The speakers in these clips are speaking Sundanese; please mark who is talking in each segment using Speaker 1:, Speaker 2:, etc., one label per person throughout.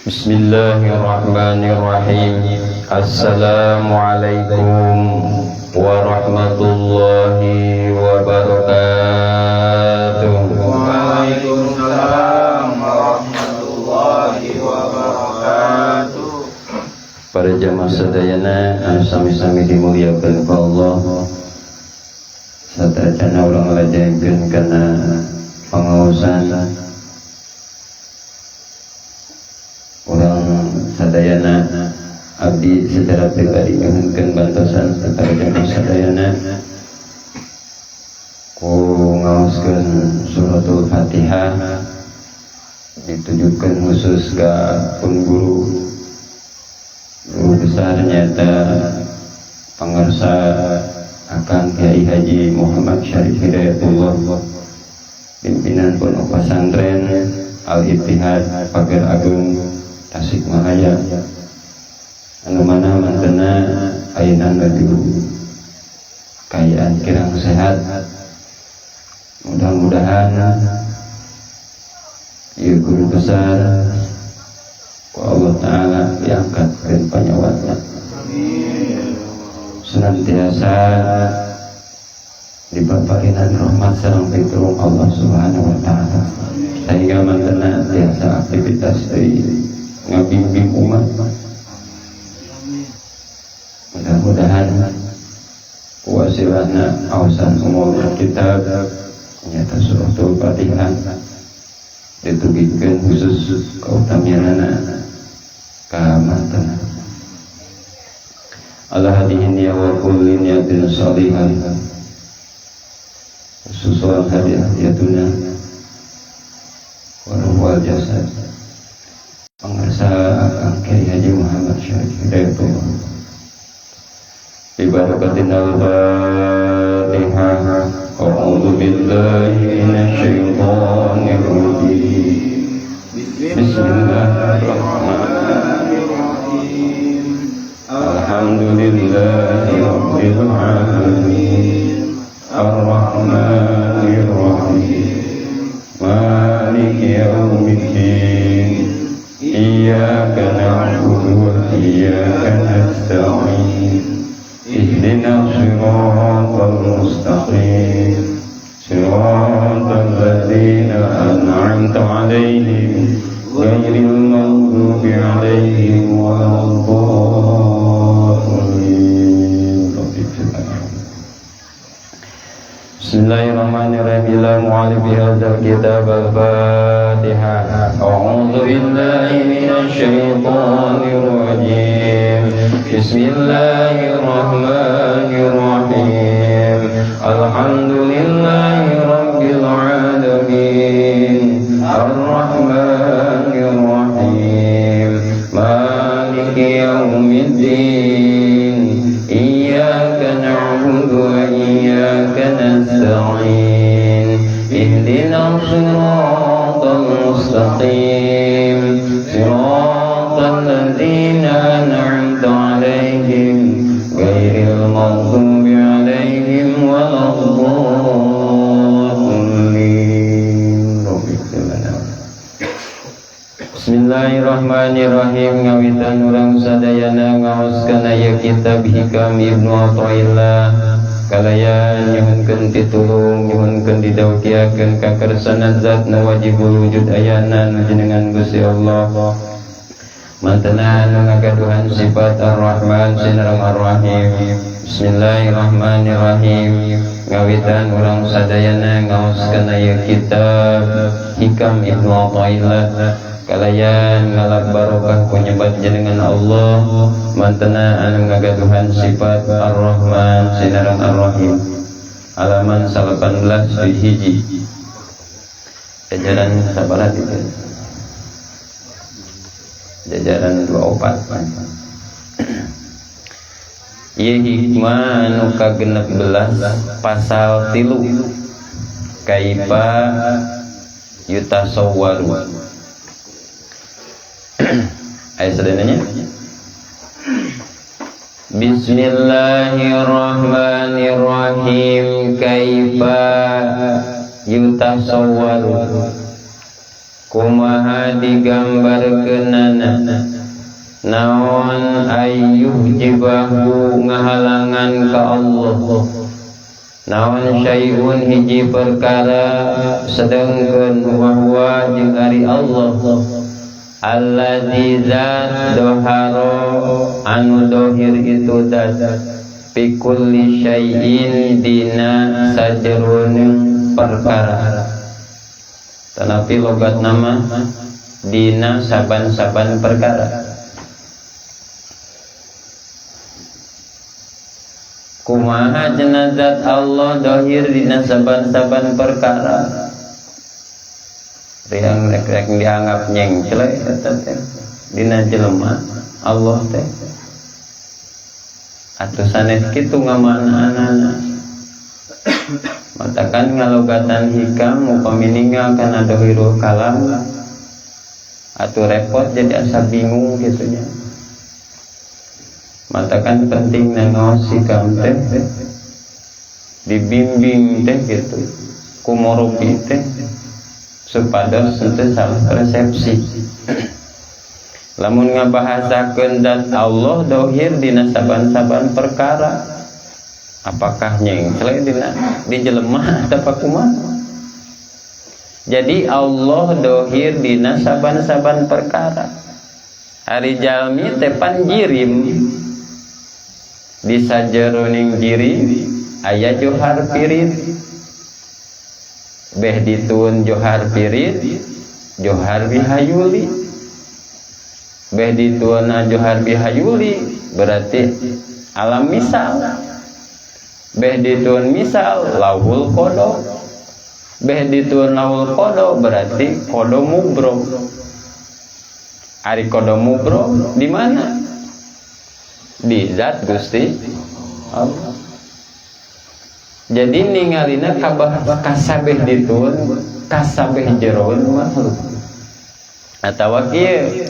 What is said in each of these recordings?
Speaker 1: Bismillahirrahmanirrahim. Assalamualaikum warahmatullahi wabarakatuh.
Speaker 2: Waalaikumsalam warahmatullahi wabarakatuh.
Speaker 1: Para jamaah sadayana anu sami-sami dimuliakan ku Allah. Satacana urang ngalajengkeun kana pangaosan urang sadayana, abdi secara pribadi nyuhunkeun bantosan para jamaah sadayana ku ngaoskeun suratul Fatihah ditujukan khusus ka pun guru, guru besar nyata pangarsa Akang Kiai Haji Muhammad Syarif Hidayatullah, pimpinan Pondok Pesantren Al Ittihad Pagar Agung Tasikmalaya, anu mana mantena ayeuna nuju kaayaan kirang sehat. Mudah-mudahan ieu guru besar ku Allah Ta'ala diangkat ke panyawatna, senantiasa dibaparinan rahmat sareng pitulung Allah Subhanahu wa Ta'ala, sehingga mantena tiasa aktivitas deui ngabimbing umat. Mudah-mudahan wasilahna awasan umum kitab nyata suratul Fatihah ditugikeun khusus kautamianana ka mantena. Ala hadihi niyah wa kulli niyatin salihah, khususan hadiah yatuna wa jasad pangarsa Akang Kiai Haji Muhammad Syarif Hidayatullah. Bi barakatin al-Fatihah. A'udzu billahi minasyaitonir rajim. Bismillahirrahmanirrahim. Alhamdulillahi rabbil alamin. Arrahmanir rahim. Maliki yaumiddin. Iyyaka na'budu wa iyyaka nasta'in. Ihdinas siratal mustaqim. Siratal ladzina an'amta 'alaihim ghairil maghdubi 'alaihim waladdallin. Bismillahirrahmanirrahim. Ila mu'alif hadzal kitab al-Fatihah. A'udzu billahi minasyaitonir rajim. Bismillahirrahmanirrahim. Alhamdulillahi rabbil alamin. Arrahmanir rahim. Maliki yaumiddin. Iyyaka na'budu wa iyyaka nasta'in. Ihdinas siratal mustaqim. Siratal ladzina an'amta 'alaihim ghairil maghdubi 'alaihim waladdallin. Bismillahirrahmanirrahim. Ngawitan urang sadayana ngaoskeun aya kitab Hikam Ibnu Athaillah kalayan nyuhunkeun pitulung, nyuhunkeun didaukiakeun ka kersana zat nu wajibul wujud ayana nu jenengan Gusti Allah, mantena anu ngagaduhan sifat Ar-Rahman sinareng Ar-Rahim. Bismillahirrahmanirrahim. Ngawitan urang sadayana ngaoskeun aya kitab Hikam Ibnu Athaillah kalayan ngalap barokah ku nyebat jenengan Allah, mantena anu ngagaduhan sifat Ar-Rahman sinareng Ar-Rahim. Halaman 18 hiji, jajaran sabaraha itu? Jajaran 24. Ieu hikmah anu ka-16 pasal 3, kaifa yutasawwaru. Ayat sedananya. Bismillahirrahmanirrahim. Kaifa yutasawwaru, Kumaha digambarkeunana naon ayyuh jibahu ngahalangan ka Allah naon syai'un hiji perkara sedengkeun wa huwa jeung ari Allah alladzi zat doharo anu dohir itu zat fi kulli syai'in dina sajeroning perkara. Tetapi logat nama dina saban-saban perkara. Kumaha cenah zat Allah dohir dina saban-saban perkara. Riang rek-rek dianggap nyengcle eta teh dina jelema Allah teh. Atuh sanes kitu ngamanaanana. Matakan ngalogatan hikam upami ninggal kana dohirul kalam atuh repot jadi asa bingung kitu nya. Matakan penting ngaos hikam teh dibimbing teh gitu ku morobi teh supados henteu salah persepsi. Lamun ngabahasakeun zat Allah dohir dina saban-saban perkara, apakah nyengcle dina di jelema atau kumaha? Jadi Allah dohir dina saban-saban perkara. Ari jalmi teh pan jirim, di sajeroning jirim aya johar pirit, beh dituun johar pirit johar bihayuli, beh dituun johar bihayuli berarti alam misal, beh dituun misal lauhul kodo, beh dituun lauhul kodo berarti kodo mubro. Ari kodo mubro di mana? Di zat Gusti Allah. Jadi ningalina kabah kasabeh dituun kasabeh jeroan makhluk. Atawa kieu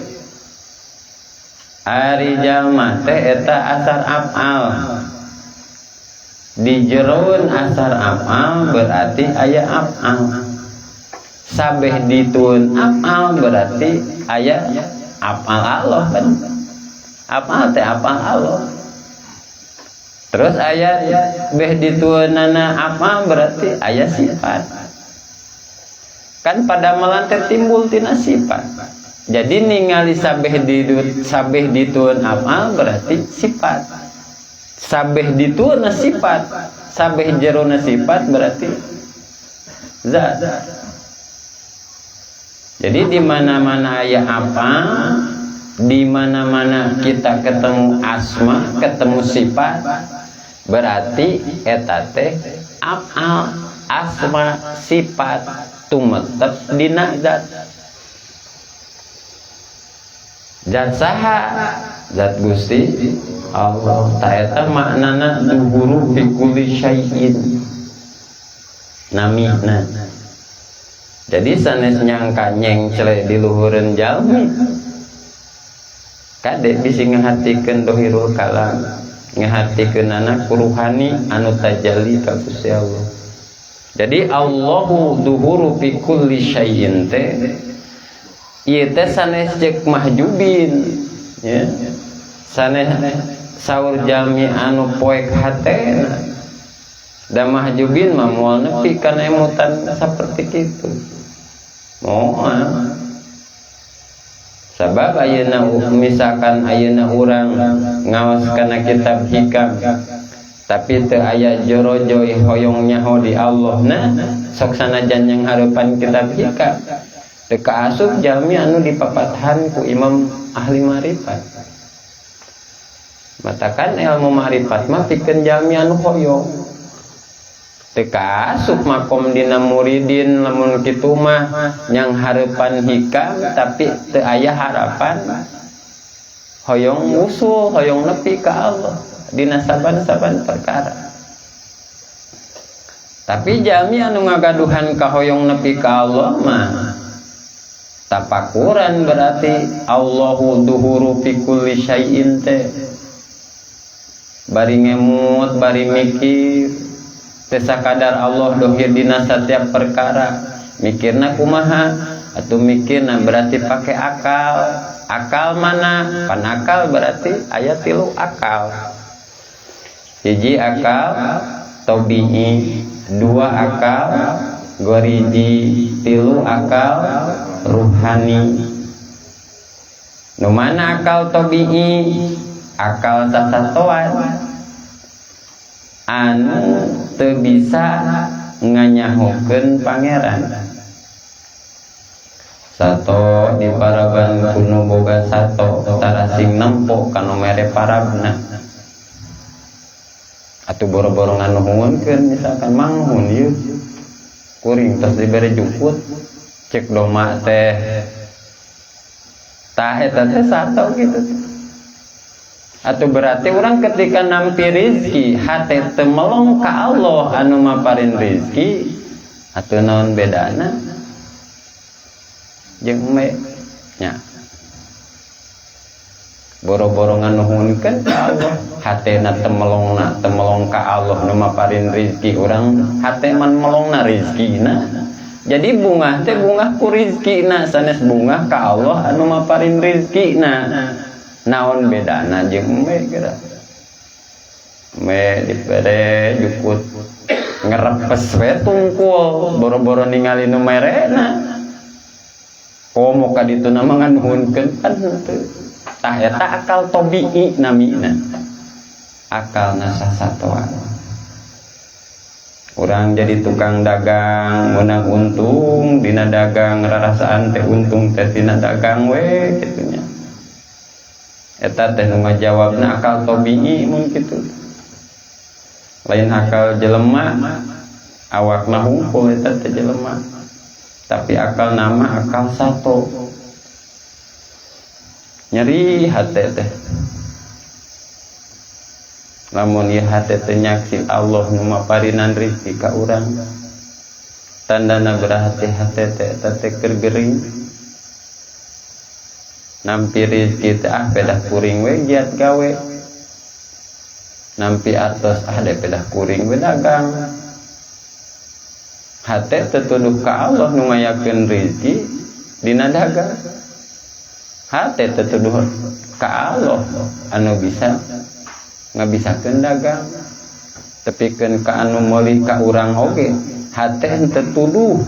Speaker 1: ari jalma teh eta asar afal. Di jeroan asar afal berarti aya afal. Sabeh dituun afal berarti aya afal Allah kan. Afal teh afal Allah. Terus aya beh dituunana afal berarti aya sifat. Kan pada melantir timbul tina sifat. Jadi ningali sabeh sabeh dituun afal berarti sifat. Sabeh dituun sifat, sabeh jerona sifat berarti zat. Jadi di mana-mana aya apa, di mana-mana kita ketemu asma, ketemu sifat, berarti eta teh afal, asma, sifat tumetep dina zat. Zat saha? Zat Gusti Allah. Ta eta maknana duhuru fi kulli syai'in. Namina. Jadi sanes nyangka nyengcle di luhureun jalmi. Kade bisi ngahatikeun dohirul kalam, ngahatikeunana kuruhani anu tajalli ka Gusti Allah. Jadi Allahu duhuru fi kulli syai'in teh ieu teh sanes ceuk mahjubin ya. Sanes saur jalmi anu poek hatena. Da mahjubin mah moal nepi kana emutan saperti kitu. Moal. Sabab ayeuna misalkan ayeuna urang ngaos kana kitab hikam tapi teu aya jorojoy hoyong nyaho di Allah na sok sanajan yang hareupan kitab hikam teu kaasup jalmi anu dipapatahan ku imam ahli ma'rifat. Matakan ilmu ma'rifat mah pikeun jalmi anu hoyong. Teu kaasup makom dina muridin lamun kitu mah yang hareupan hikam tapi teu aya harapan hoyong usul, hoyong nepi ka Allah dina saban-saban perkara. Tapi jalmi anu ngagaduhan ka hoyong nepi ka Allah mah tapakuran berarti Allahu duhuru fi kulli syai'in teh. Bari ngemut, bari mikir teh sakadar Allah dohir dina setiap perkara. Mikirna kumaha? Atuh mikirna berarti pakai akal. Akal mana? Pan akal berarti aya tilu akal. Hiji akal tabi'i, dua akal goriji, tilu akal ruhani. Nu mana akal tabi'i? Akal sasatoan anu teu bisa nganyahokeun pangeran. Sato di paraban kuno boga sato tarasing nempo kanu mere parabna. Atuh boro-boro nganuhunkeun misalkan manghun ieu kuring tos dibere jukut cek doma teh tah eta teh sato kitu. Atau berarti orang ketika nampi rizki hate teu melong ka Allah anu maparin rizki, atuh naon bedana jeung me nya boro-boro nganuhunkeun ka Allah hatena teu melongna, teu melong ka Allah nu maparin rizki, urang hate man melongna rizkina. Jadi bungah teh bungah ku rizkina, sanes bungah ka Allah anu maparin rizkina. Naon bedana jeung me geura? Me dibere jukut ngerepes we tungkul boro-boro ningali nu merena. Komo ka ditu na mah nganuhunkeun kan henteu. Tah eta akal tabi'i namina. Akalna sasatoan. Urang jadi tukang dagang menang untung dina dagang, rarasaan teh untung teh tina dagang we kitunya. Eta teh nu ngajawabna akal tabi'i mun kitu. Lain akal jelema, awakna hungkul eta teh jelema. Tapi akal nama akal sato. Nyeri hate teh. Lamun ieu hate teh nyaksi Allah nu maparinan rezeki ka urang. Tandana berarti hate teh eta teh keur gering. Nampi rezeki teh ah pedah kuring we giat gawe. Nampi atos ah de pedah kuring we dagang. Hate tetuduh ka Allah nu ngayakeun rezeki dina dagang. Hate tetuduh ka Allah anu bisa ngabisakeun dagang. Tepikeun ka anu meuli ka urang oge hate tetuduh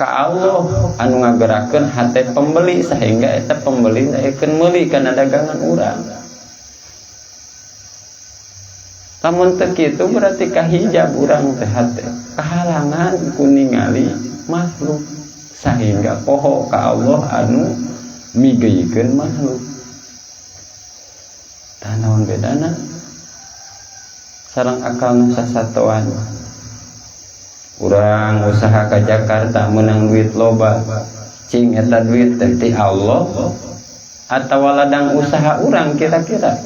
Speaker 1: ka Allah anu ngagerakeun hate pembeli sehingga eta pembeli daekeun meuli kana dagangan urang. Lamun teu kitu berarti kahijab urang teh hate, kahalangan ku ningali makhluk sehingga poho ka Allah anu migeuykeun makhluk. Tah naon bedana sareng akal nu sasatoan? Urang usaha ka Jakarta menang duit loba, cing eta duit teh ti Allah atawa ladang usaha urang kira-kira?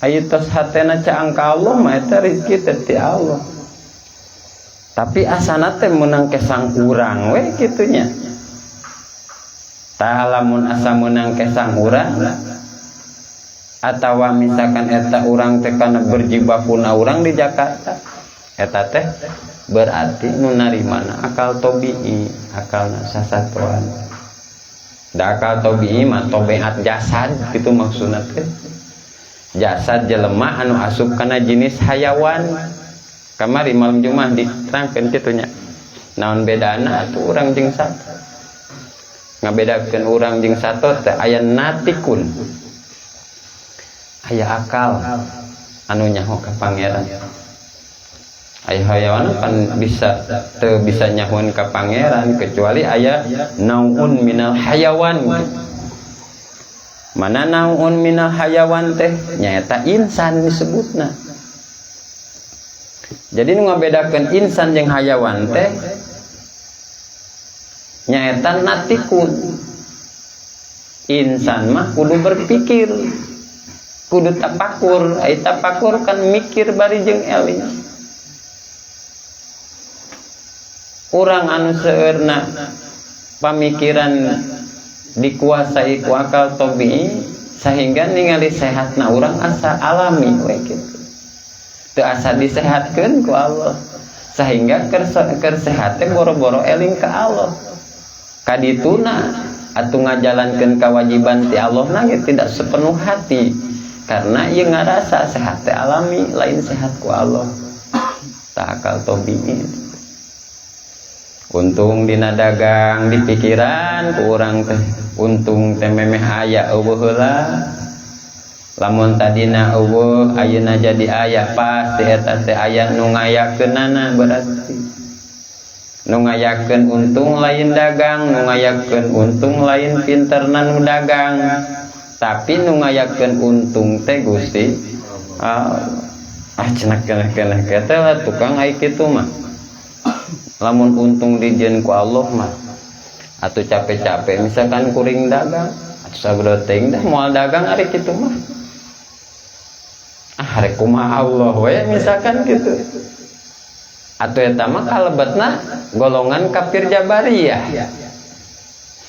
Speaker 1: Ayo tos hatena caang ka Allah mah eta rezeki teh ti Allah. Tapi asana teh menang kesang urang we kitunya. Tah lamun asa menang kesang urang atawa misalkan eta urang teh kana berjibakuna urang di Jakarta, eta teh berarti nu narimana akal tabi'i, akal sasatoan. Da akal tabi'i mah tabiat jasad kitu maksudna teh. Jasad jelema anu asup kana jenis hayawan. Kamari malam Jumat diterangkeun kitu nya. Naon bedana atuh urang jeung sato? Ngabedakeun urang jeung sato teh aya natikun. Aya akal anu nyaho ka pangeran. Aya hayawan pan bisa teu bisa nyahoan ka pangeran kecuali aya naun minal hayawan. Mana naun minal hayawan teh nyaeta insan disebutna. Jadi nu ngabedakeun insan jeung hayawan teh nyaeta natikun. Insan mah kudu berpikir, kudu tapakur. Ai tapakur kan mikir bari jeung eling. Urang anu seueurna pamikiran dikuasai ku akal tabii sehingga ningali sehatna urang asa alami we kitu. Teu asa disehatkeun ku Allah. Sehingga keur sehat teh boro-boro eling ka Allah. Kadituna atuh ngajalankeun kewajiban ti Allah na ge tidak sepenuh hati. Karena ieu ngarasa sehat teh alami, lain sehat ku Allah. Tak akal tobi'i. Untung dina dagang di pikiran ku urang teh, untung teh memeh aya eueuh heula. Lamun tadina eueuh ayeuna jadi aya, pasti eta teh aya nu ngayakeunana berarti. Nu ngayakeun untung lain dagang, nu ngayakeun untung lain pinterna nu dagang. Tapi nu ngayakeun untung teh Gusti Allah. Ah cenah keneh-keneh teh lah tukang ai kitu mah. Lamun untung dijieun ku Allah mah atuh capek-capek misalkan kuring dagang atuh sabeulah teuing dah moal dagang ari kitu mah. Ah rek kumaha Allah we misalkan gitu. Atuh eta mah kalebetna golongan kafir jabariyah.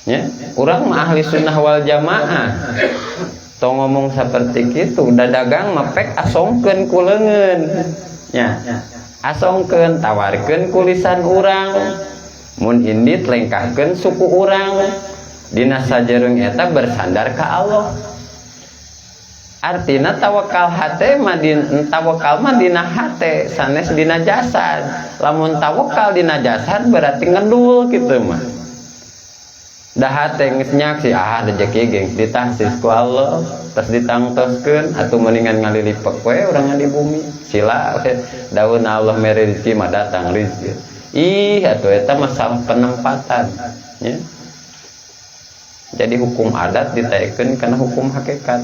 Speaker 1: Ya, urang mah ahli sunnah wal jamaah. Tong ngomong seperti kitu, da dagang mah pek asongkeun ku leungeun. Nya. Asongkeun tawarkeun ku lisan urang. Mun indit lengkahkeun suku urang. Dina sajereng eta bersandar ka Allah. Artina tawakal hate mah tawakal mah dina hate sanes dina jasad. Lamun tawakal dina jasad berarti ngedul kitu mah. Dah hate geus nyaksi ah rezeki geng ditahsis ku Allah terus ditangtoskeun atuh mendingan ngalilipek we urang di bumi. Sila we daun Allah mere rezeki mah datang rezeki. Ih atuh eta masalah penempatan ya. Jadi hukum adat ditaekeun kana hukum hakikat.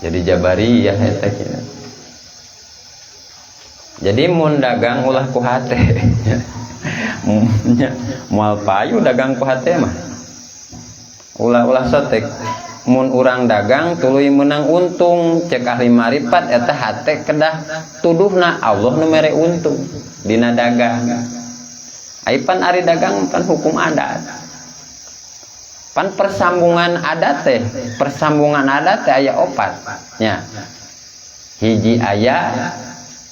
Speaker 1: Jadi jabariyah eta kieu. Jadi mun dagang ulah ku hate. Nya moal payu dagang ku hate mah. Ulah-ulah sotek. Mun urang dagang tuluy meunang untung, cek ahli marifat eta hate kedah tuduhna Allah nu mere untung dina dagang. Ai pan ari dagang pan hukum adat. Pan persambungan adat teh, persambungan adat teh aya opat nya. Hiji aya,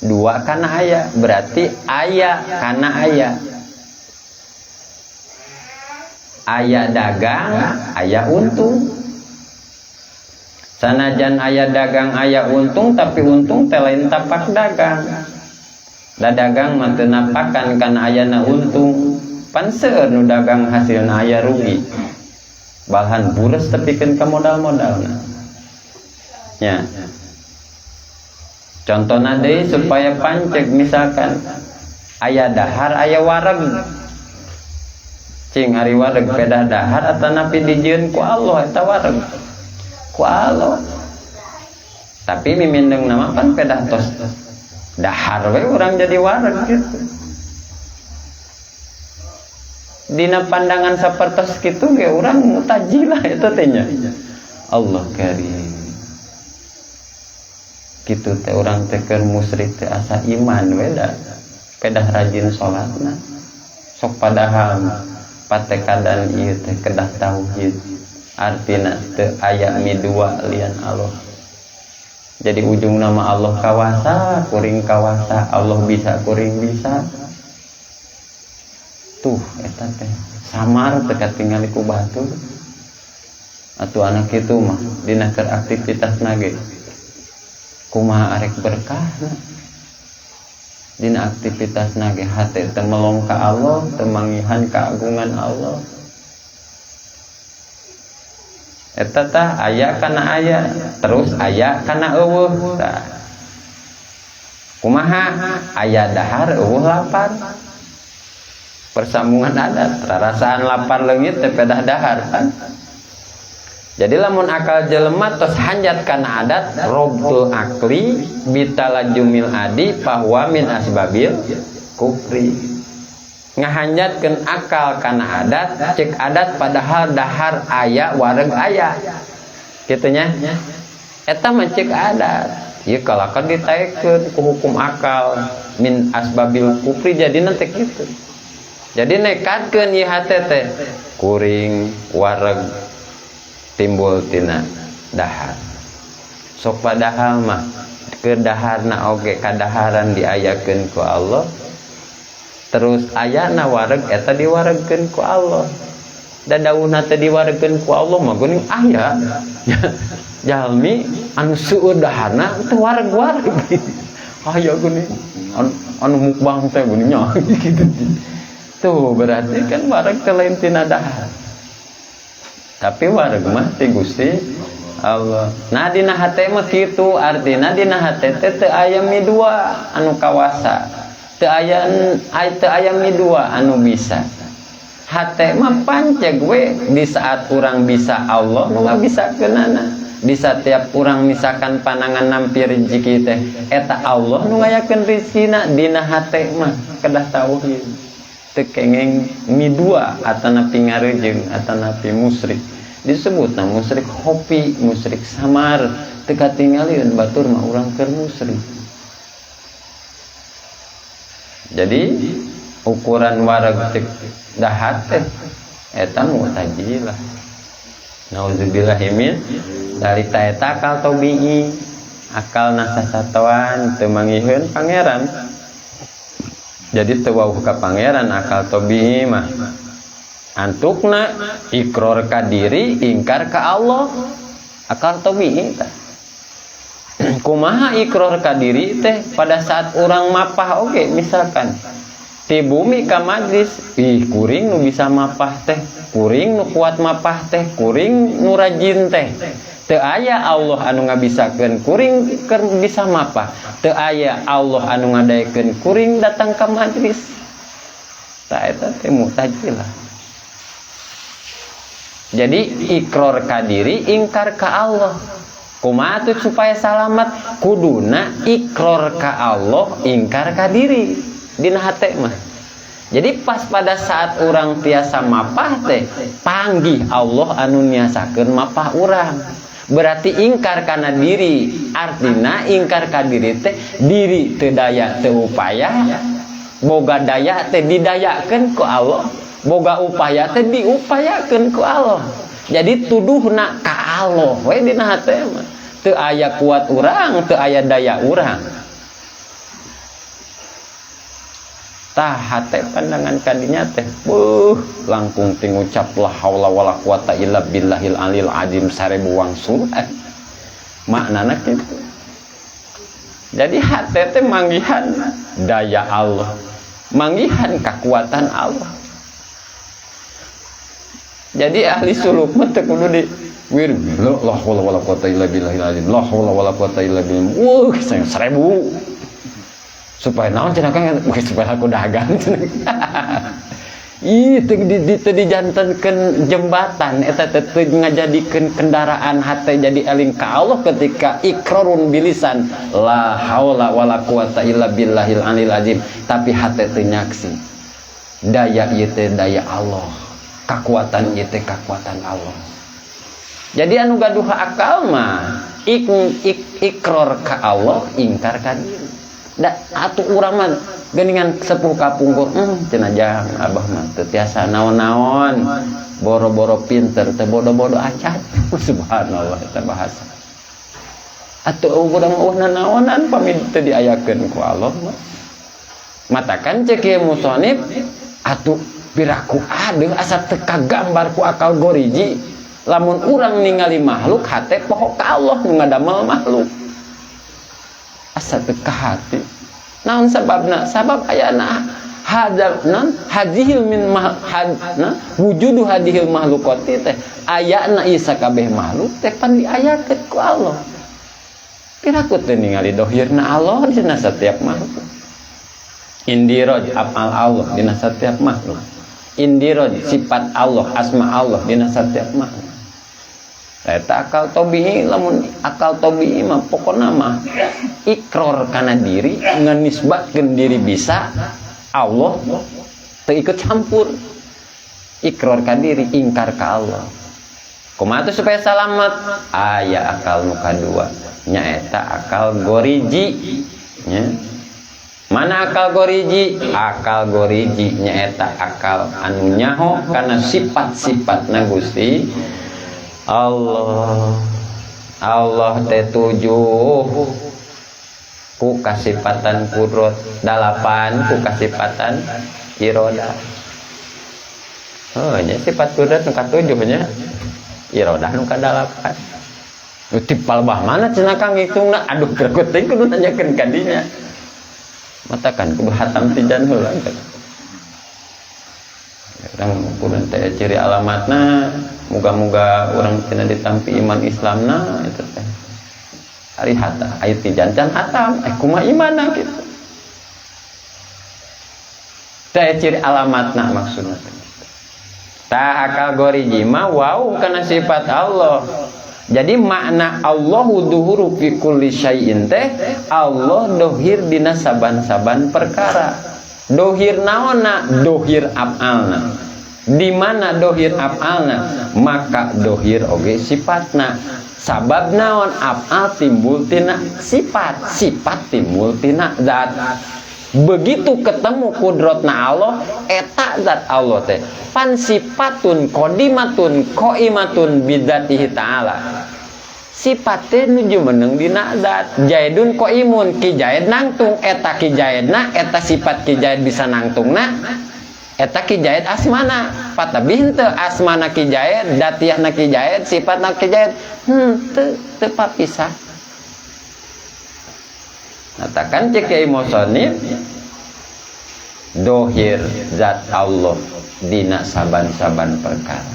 Speaker 1: dua kana aya, berarti aya kana aya. Aya dagang, aya untung. Sanajan aya dagang aya untung, tapi untung teh lain tapak dagang. Da dagang mah teu napakan kana ayana untung. Pan seueur nu dagang hasilna aya rugi. Balhan bures tepikeun ka modal-modalna. Nya. Contohna deui supaya panceg misalkan aya dahar aya wareg. Cing ari wareg pedah dahar atanapi dijieun ku Allah eta wareg. Ku Allah. Tapi mimindeng nama pan pedah tos dahar we urang jadi wareg gitu. Dina pandangan sapertos kitu ge urang mutajilah eta teh nya. Allah karim. Kitu teh urang teh keur musyrik teh asa iman we da. Pedah rajin salatna. Sok padahal patekadan ieu teh kedah tauhid. Artina teu aya midua lian Allah. Jadi ujung nama Allah kawasa, kuring kawasa, Allah bisa kuring bisa. Tuh eta teh samar teh katingali ku batur. Atuh anak kitu mah dina keur aktivitas nage kumaha arek berkahna. Dina aktivitas nage hate teu melong ka Allah, teu manggihan keagungan Allah. Eta tah aya kana aya, terus aya kana eueuh tah. Kumaha aya dahar eueuh lapar. Persambungan adat, rarasaan lapar leungit teh pedah dahar kan. Jadi lamun akal jelema tos hanjat kana adat robtul akli bitalajumil adi bahwa min asbabil kufri. Ngahanjatkeun akal kana adat, cek adat padahal dahar aya wareg aya. Kitu nya. Eta mah cek adat. Ieu kalakan ditaekeun ku hukum akal min asbabil kufri jadina teh kitu. Jadi nekatkeun ieu hate teh kuring wareg timbul tina dahar. Sok padahal mah Keur daharna oge kadaharan diayakeun ku Allah. Terus ayana wareg eta diwaregkeun ku Allah. Da daunna teh diwaregkeun ku Allah mah geuning aya. Jalmi anu seueur daharna teu wareg-wareg. Aya geuning anu mukbang teh geuning nya gitu. Tuh berarti kan wareg teh lain tina dahar. Tapi wareg mah ti Gusti Allah. Nah dina hate mah kitu, artina dina hate teh teu aya midua anu kawasa. Teu aya teu aya midua anu bisa. Hate mah panceg we di saat urang bisa Allah nu ngabisakeunana. Di setiap urang misalkan panangan nampi rezeki teh eta Allah nu ngayakeun rezekina dina hate mah kedah tauhid. Teu kengeng midua atanapi ngarejeung atanapi musyrik. Disebutna musyrik khofi, musyrik samar, teu katingalieun batur mah urang keur musyrik. Jadi ukuran wareg cek dahat teh eta mu'tazilah. Nauzubillahi min dzalik. Eta akal tabi'i, akal nasasatoan teu manggiheun pangeran. Jadi teu wauh ka pangeran akal tabi'i mah. Antukna ikror ka diri, ingkar ka Allah. Akal tabi'i tah. Kumaha ikror ka diri teh pada saat urang mapah oge misalkan ti bumi ka majlis, ih kuring nu bisa mapah teh, kuring nu kuat mapah teh, kuring nu rajin teh. Teu aya Allah anu ngabisakeun kuring keur bisa mapah, teu aya Allah anu ngadaekeun kuring datang ka majlis. Tah eta teh mu'tazilah. Jadi ikror ka diri, ingkar ka Allah. Kumaha tuh supaya salamat? Kuduna ikror ka Allah, ingkar ka diri dina hate mah. Jadi pas pada saat urang tiasa mapah teh panggih Allah anu niasakeun mapah urang. Berarti ingkar kana diri, artina ingkar ka diri teh diri teu daya teu upaya, boga daya teh didayakeun ku Allah, boga upaya teh diupayakeun ku Allah. Jadi tuduhna ka Allah we dina hate mah. Teu aya kuat urang, teu aya daya urang. Tah hate pandangan kadinya teh beuh langkung ti ngucap la haula wala quwata illa billahil alil azim 1000 wangsulan. Maknana kitu. Jadi hate teh manggihan daya Allah, manggihan kekuatan Allah. Jadi ahli suluk mah teu kudu di wir la haula wala quwata illa billahil azim, la haula wala quwata illa billah. Wuh, 1000. Supaya naon cenah Kang? Wih, supaya aku dagang cenah. Ih, teu teu dijantenkeun jembatan eta teh teu ngajadikeun kendaraan hate jadi eling ka Allah ketika ikrarun bilisan la haula wala quwata illa billahil alil azim, tapi hate teu nyaksi daya ieu teh daya Allah, kakuatan ieu teh kakuatan Allah. Jadi anu gaduh akal mah ikror ka Allah, ingkar ka diri. Da atuh urang mah geuningan sepuh kapungkur, cenah jang abah mah teu tiasa naon-naon, boro-boro pinter teu bodo-bodo acan. Subhanallah eta bahasa. Atuh urang mah eueuh nanaonan pamit teu diayakeun ku Allah mah. Matakan cek ieu musonib atuh piraku adeuh asa teu kagambar ku akal goriji. Lamun urang ningali makhluk hate poho ka Allah nu ngadamel makhluk. Asa teu ka hati. Naon sababna? Sabab ayana hadal non hadhil min had, na, wujudu hadhil makhluqati teh ayana ieu sakabeh makhluk teh pan diayakeun ku Allah. Piraku teh ningali dohirna Allah dina setiap makhluk. Indiroj afal Allah dina setiap makhluk. Indiroj sifat Allah, asma Allah dina setiap makhluk. Eta akal tabi'i, lamun akal tabi'i mah pokona mah ikror kana diri, ngenisbatkeun diri bisa, Allah teu ikut campur. Ikror ka diri, ingkar ka Allah. Kumaha tuh supaya salamat? Aya akal nu kadua, nyaeta akal goriji. Nya. Mana akal goriji? Akal goriji nyaeta akal anu nyaho kana sifat-sifatna Gusti Allah. Allah teh tujuh. Ku kasipatan kudrot, 8 ku kasipatan irodah. Oh, nya sifat kudrat nu katujuh nya. Irodah nu kadalapan. Nu tipal bah mana cenah Kang ngitungna? Aduh, geregot teh kudu nanyakeun ka dinya. Matakan kudu hatam tijan heula kan. Urang kudu teh ciri alamatna, muga-muga urang cenah ditampi iman Islamna eta teh. Ari hatam, aya tijan can hatam, kumaha imanna kitu. Teh ciri alamatna maksudna. Tah akal goriji mah wau kana sifat Allah. Jadi makna Allahu duhuru fi kulli syai'in teh Allah dohir dina saban-saban perkara. Dohir naonna? Dohir af'alna. Di mana dohir af'alna? Maka dohir oge sifatna. Sabab naon? Af'al timbul tina sifat, sifat timbul tina zat. Begitu ketemu kudrotna Allah, eta zat Allah teh pan sifatun qadimatun qaimatun bidzatihi ta'ala. Sifat teh nu jumeneng dina zat. Jaidun qaimun, ki Jaid nangtung, eta ki Jaidna, eta sifat ki Jaid bisa nangtungna, eta ki Jaid asmana. Patabi henteu asmana ki Jaid, datiahna ki Jaid, sifatna ki Jaid, henteu teu papisah. Katakan cek Kiai Musonif dohir zat Allah dina saban-saban perkara.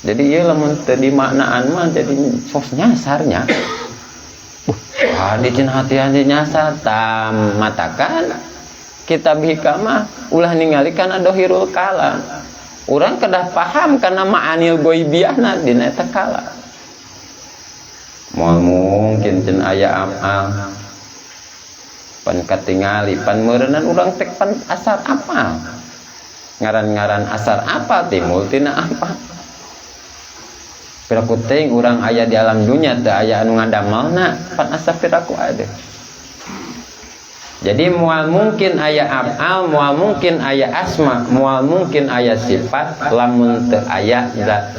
Speaker 1: Jadi ieu lamun teu dimaknaan mah jadi sos nyasarnya. Di cenah hati-hati nyasar tam matakan kitab hikam mah ulah ningali kana dohirul kalam. Urang kedah paham kana ma'anil ghaibiyahna dina eta kalam. Moal mungkin cenah aya amal pan katingali pan meureunnan urang tek pan asar apal. Ngaran-ngaran asar apal timbul tina apa? Piraku teuing urang aya di alam dunya teu aya anu ngadamelna pan asa piraku ada. Jadi moal mungkin aya af'al, moal mungkin aya asma, moal mungkin aya sifat lamun teu aya zat.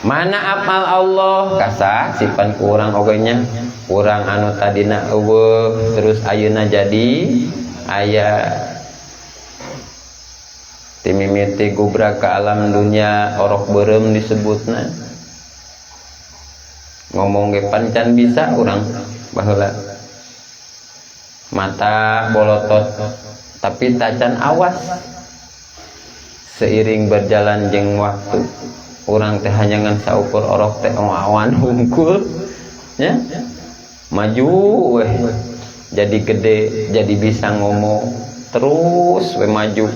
Speaker 1: Mana af'al Allah kasaksipan ku urang oge nya. Urang anu tadina eueuh terus ayeuna jadi aya. Timimiti gubrak ke alam dunia orok beureum disebutna. Ngomong ge pan can bisa urang baheula. Mata bolotot tapi tacan awas. Seiring berjalan jeung waktu urang teh hanya ngan saukur orok teh awan hungkul nya. Maju weh jadi gede, jadi bisa ngomong terus weh maju.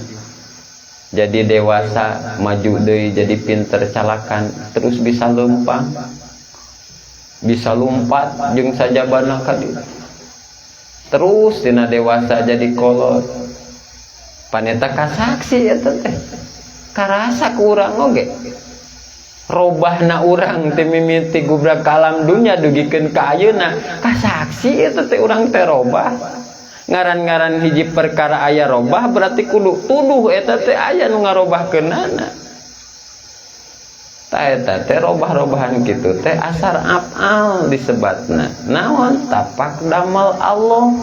Speaker 1: Jadi dewasa, maju deui jadi pinter calakan, terus bisa lempang. Bisa lompat jeung sajabana ka dieu. Terus dina dewasa jadi kolot. Paneta kasaksi eta teh. Karasa ku urang oge. Robahna urang teh mimiti gubrak ka alam dunya dugikeun ka ayeuna, kasaksi eta teh urang teh robah. Ngaran-ngaran hiji perkara aya robah berarti kudu tuduh eta teh aya nu ngarobahkeunana. Ta eta teh robah-robahan kitu teh asar af'al disebatna. Naon tapak damel Allah.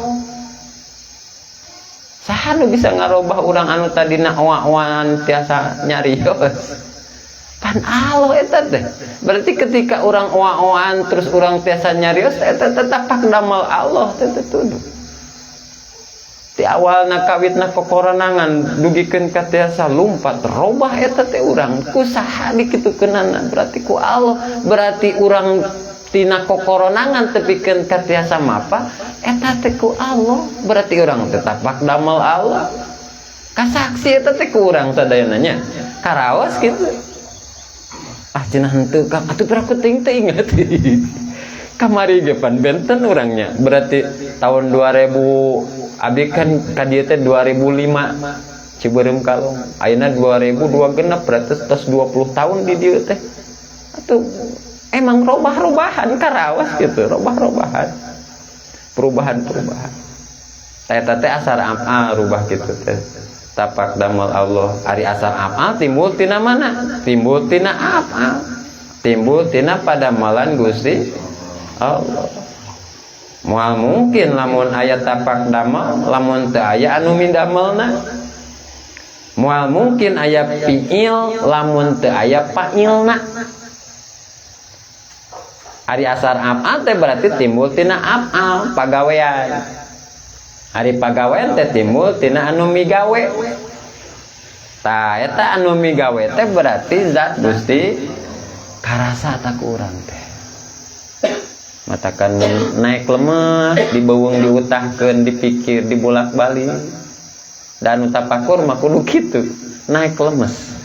Speaker 1: Saha nu bisa ngarobah urang anu tadina oa-oan tiasa nyarios? Pan Allah eta teh. Berarti ketika urang oa-oan terus urang tiasa nyarios eta teh tapak damel Allah teh teh tuduh. Ti awalna kawitna kokoronangan dugikeun ka tiasa lumpat robah eta teh urang ku saha dikitukeunana berarti ku Allah. Berarti urang tina kokoronangan tepikeun ka tiasa mapa eta teh ku Allah. Berarti urang teh tapak damel Allah. Kasaksi eta teh ku urang sadayana nya karaos kitu. Ah cenah henteu Kang atuh piraku teuing teh ingat. Kamari ge pan benten urangnya. Berarti tahun 2000 abdi kan ka dieu teh 2005 Cibeureum Kalong. Ayeuna 2002 genep berarti tos 20 tahun di dieu teh. Atuh emang robah-robahan karaos gitu, robah-robahan. Perubahan-perubahan. Eta teh asar af'al rubah gitu teh. Tapak damel Allah. Ari asar af'al timbul tina mana? Timbul tina af'al. Timbul tina padamalan Gusti Allah. Moal mungkin lamun aya tapak damel lamun teu aya anu midamelna. Moal mungkin aya fiil lamun teu aya fa'ilna. Ari asar af'al teh berarti timbul tina af'al pagawean. Ari pagawean teh timbul tina anu migawe. Tah eta anu migawe teh berarti zat Gusti karasa tak urang teh. Matakan naik lemah, dibeuweung diutahkeun, dipikir, dibolak-balik. Dan tapakur mah kudu kitu, naik lemes.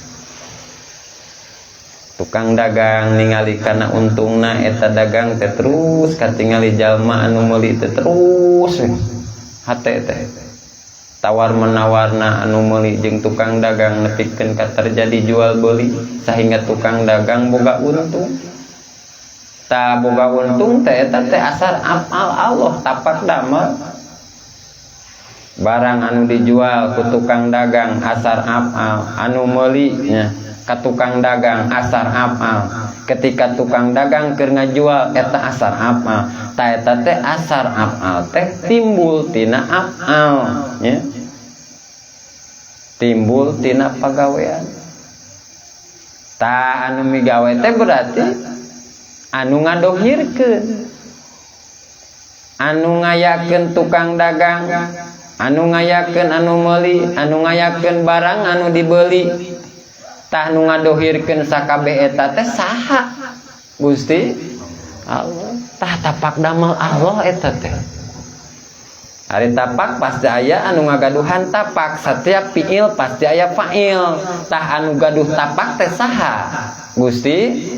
Speaker 1: Tukang dagang ningali kana untungna eta dagang teh terus katingali jalma anu meuli teh terus hate teh. Tawar menawarna anu meuli jeung tukang dagang nepikeun ka terjadi jual beli sehingga tukang dagang boga untung. Ta boga untung teh eta teh asar afal Allah tapak damel. Barang anu dijual ku tukang dagang asar afal, anu meuli nya ka tukang dagang asar afal. Ketika tukang dagang keur ngajual eta asar afal. Ta eta teh asar afal teh timbul tina afal nya. Timbul tina pagawean. Ta anu migawe teh berarti anu ngadohirkeun, anu ngayakeun tukang dagang, anu ngayakeun anu meuli, anu ngayakeun barang anu dibeli. Tah nu ngadohirkeun sakabeh eta teh saha? Gusti Allah. Tah tapak damel Allah eta teh. Ari tapak pasti aya anu ngagaduhan tapak, setiap fiil pasti aya fa'il. Tah anu gaduh tapak teh saha? Gusti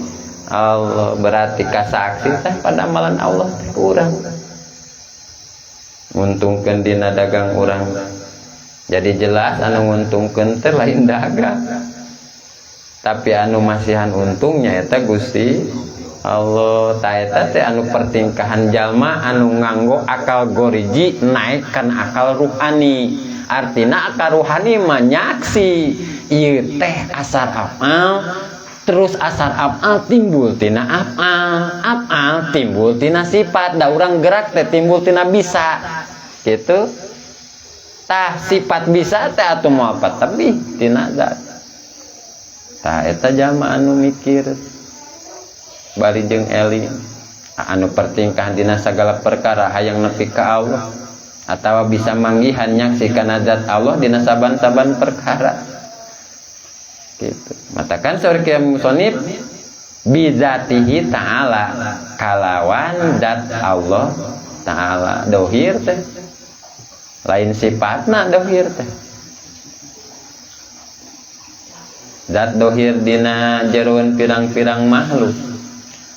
Speaker 1: Allah. Berarti kasaksi teh padamalan Allah teh urang. Nguntungkeun dina dagang urang. Jadi jelas anu nguntungkeun teh lain dagang. Tapi anu masihan untungnya eta Gusti Allah. Ta eta teh anu pertingkahan jalma anu nganggo akal goriji naik kana akal ruhani. Artina akal ruhani mah nyaksi ieu teh asar afal, terus asar afal timbul tina afal, afal timbul tina sifat. Da urang gerak teh timbul tina bisa gitu. Tah sifat bisa teh atuh moal patebih tina zat. Tah eta jalma anu mikir bari jeung eling anu pertingkah dina sagala perkara hayang nepi ka Allah atawa bisa manggihan nyaksi kana zat Allah dina saban-saban perkara gitu. Matakan saur kiai musonif bizatihi ta'ala kalawan zat Allah ta'ala dohir teh lain sifatna dohir teh. Zat dohir dina jeroan pirang-pirang makhluk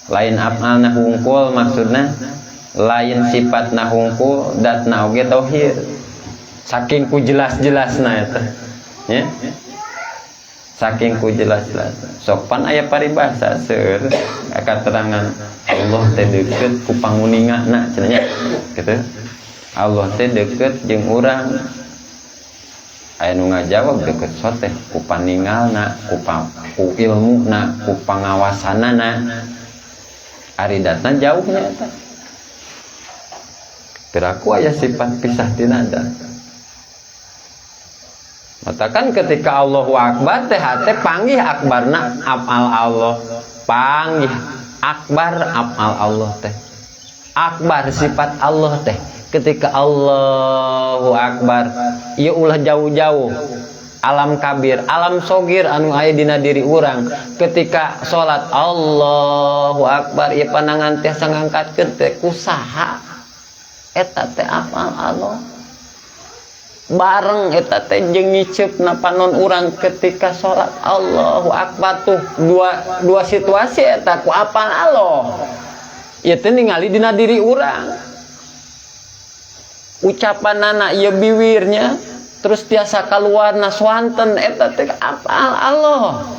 Speaker 1: lain afalna hungkul, maksudna lain sifatna hungkul, zatna oge dohir. Saking ku jelas-jelasna eta nya, saking ku jelas-jelas. Sok pan aya paribasa seueur katerangan Allah teh deukeut ku panguningana cenah nya gitu. Allah teh deukeut jeung urang. Aya nu ngajawab deukeut soteh ku paningalna, ku ilmuna, ku pangawasanana. Ari datna jauhnya eta. Piraku aya sifat pisah tina zat. Matakan ketika Allahu Akbar teh hate panggih akbarna afal Allah. Panggih akbar afal Allah teh. Akbar sifat Allah teh. Ketika Allahu Akbar, ieu ulah jauh-jauh. Alam kabir, alam sogir anu aya dina diri urang. Ketika salat Allahu Akbar, ieu panangan tiasa ngangkatkeun teh kusaha? Eta teh afal Allah. Bareng eta teh jeung ngiceupna panon urang ketika salat Allahu Akbar tuh dua situasi eta ku apal Allah. Ieu teh ningali dina diri urang. Ucapanana ieu biwirnya terus tiasa kaluarna swanten eta teh apal Allah.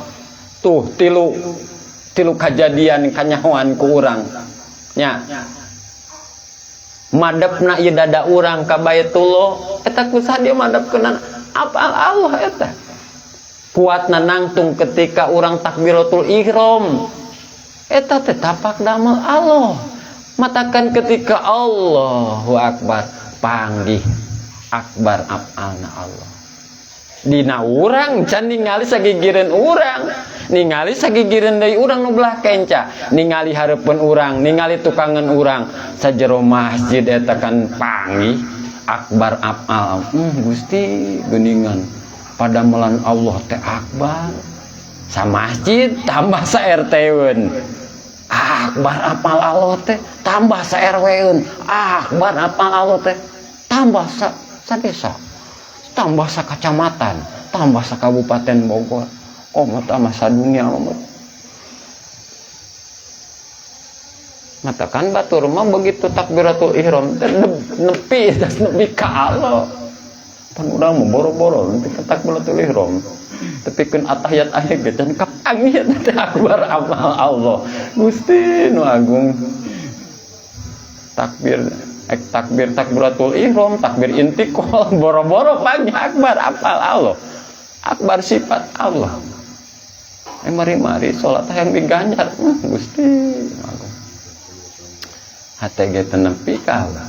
Speaker 1: Tuh tilu kajadian kanyahoan ku urang nya. Madepna ieu dada urang ka Baitullah eta kusaha dia madepkeunana apal Allah eta. Kuatna nangtung ketika urang takbiratul ihram eta teh tapak damel Allah. Matakan ketika Allahu Akbar panggih akbar afalna Allah. Dina urang can ningali sagigireun urang, ningali sagigireun deui urang nu belah kenca, ningali hareupeun urang, ningali tukangan urang sajero masjid eta kan panggih akbar afal. Gusti geuningan padamelan Allah teh akbar. Sa masjid tambah sa RT-eun. Akbar apal Allah teh tambah sa RW-eun. Akbar apal Allah teh tambah sa desa, tambah sa kacamatan, tambah sa kabupaten Bogor, oh tambah sa dunia. Matakan batur mah begitu takbiratul ihram teh nepi nepi ka Allah. Pan urang mah boro-boro nepi ka takbiratul ihram. Tepikeun atahiyat akhir ge can kapanggih teh akbar amal Allah. Gusti nu agung. Takbir takbir takbiratul ihram, takbir intiqal, boro-boro panggih akbar apal Allah. Akbar sifat Allah. Mari-mari salat hayang diganjar. Gusti nu agung. Hate ge teu nepi ka Allah.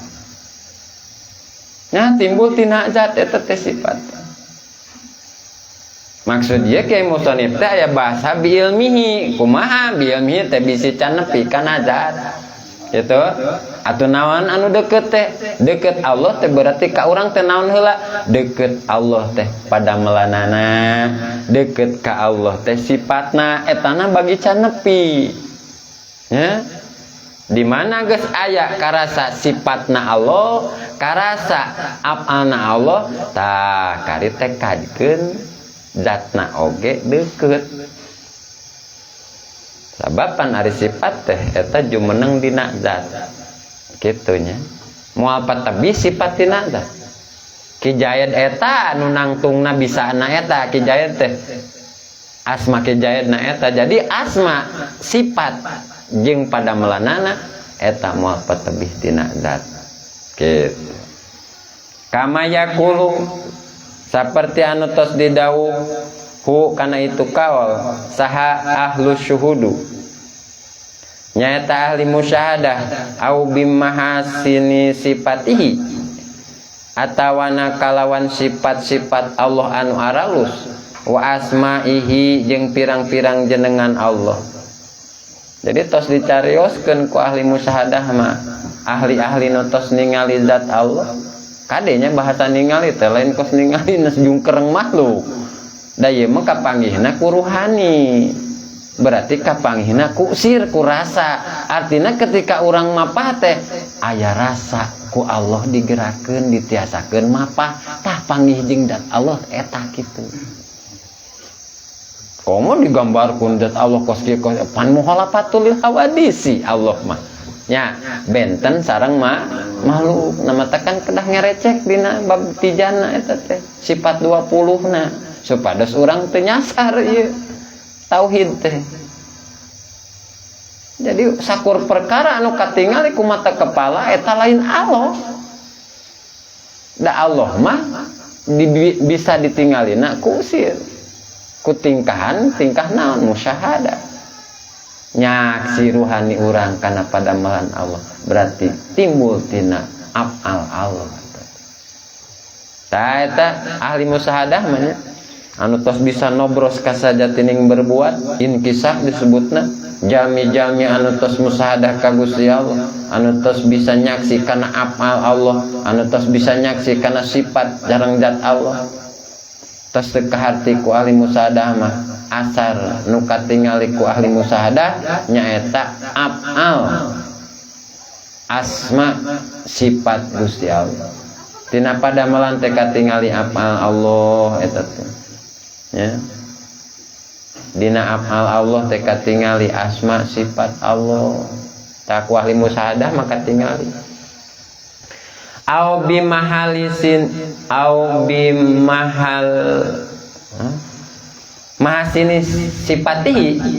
Speaker 1: Nya timbul tina zat eta teh sifat. Maksud dia kiai musonif teh aya bahasa biilmihi. Kumaha biilmihi teh bisi can nepi kana zat. Gitu. Atuh naon anu deket teh? Deket Allah teh berarti ka urang teh naon heula? Deket Allah teh padamelanana, deket ka Allah teh sifatna, etana bagi can nepi. Nya? Di mana geus aya karasa sifatna Allah, karasa afalna Allah, tah kari teh kadkeun zatna oge deket. Sabab pan ari sifat teh eta jumeneng dina zat. Kitu nya. Moal patebi sifat dina zat. Ki Jayed eta anu nangtungna bisana eta Ki Jayed teh. Asma Ki Jayed na eta. Jadi asma sifat jeung padamelanana eta moal patebih tina zat. Kitu. Kama yaqulu saperti anu tos didawuh hu kana itu kaol saha ahlu syuhudu nyaeta ahli musyahadah au bimahasini sifatihi atawana kalawan sifat-sifat Allah anu aralus wa asma'ihi jeung pirang-pirang jenengan Allah. Jadi tos dicarioskeun ku ahli musyahadah mah ahli-ahli nu tos ningali zat Allah. Kadenya bahasa ningali teh lain kos ningali nes jungkereng makhluk. Da ieu mah kapanggihna ku ruhani. Berarti kapanggihna ku sir ku rasa. Artina ketika urang mapah teh aya rasa ku Allah digerakeun ditiasakeun mapah tah panggih jeung zat Allah eta kitu. Komo digambarkeun zat Allah kos kieu kos pan muhalafatul lil hawadisi Allah mah. Nya benten sareng ma makhluk namatakan kedah ngerecek dina bab tijana eta teh sifat 20 na supados urang teu nyasar ieu tauhid teh. Jadi sakur perkara anu katingali ku mata kepala eta lain Allah. Da Allah mah bisa ditinggalina ku sir ku tingkahan tingkah naon musyahadah. Nyaksi ruhani urang kana padamelan Allah berarti timbul tina afal Allah. Tah eta ahli musyahadah mah nya anu tos bisa nobros ka sajatining berbuat inkisah disebutna jami-jami anu tos musyahadah ka Gusti Allah anu tos bisa nyaksi kana afal Allah anu tos bisa nyaksi kana sifat sareng zat Allah. Tos teu kaharti ku ahli musyahadah mah asar nu katingali ku ahli musyahadah nyaeta afal asma sifat Gusti Allah. Tina padamelan teh katingali afal Allah eta teh. Ya. Dina afal Allah teh katingali asma sifat Allah. Tah ku ahli musyahadah mah katingali. Au bimahalisin au bimahal mahasini sifatihi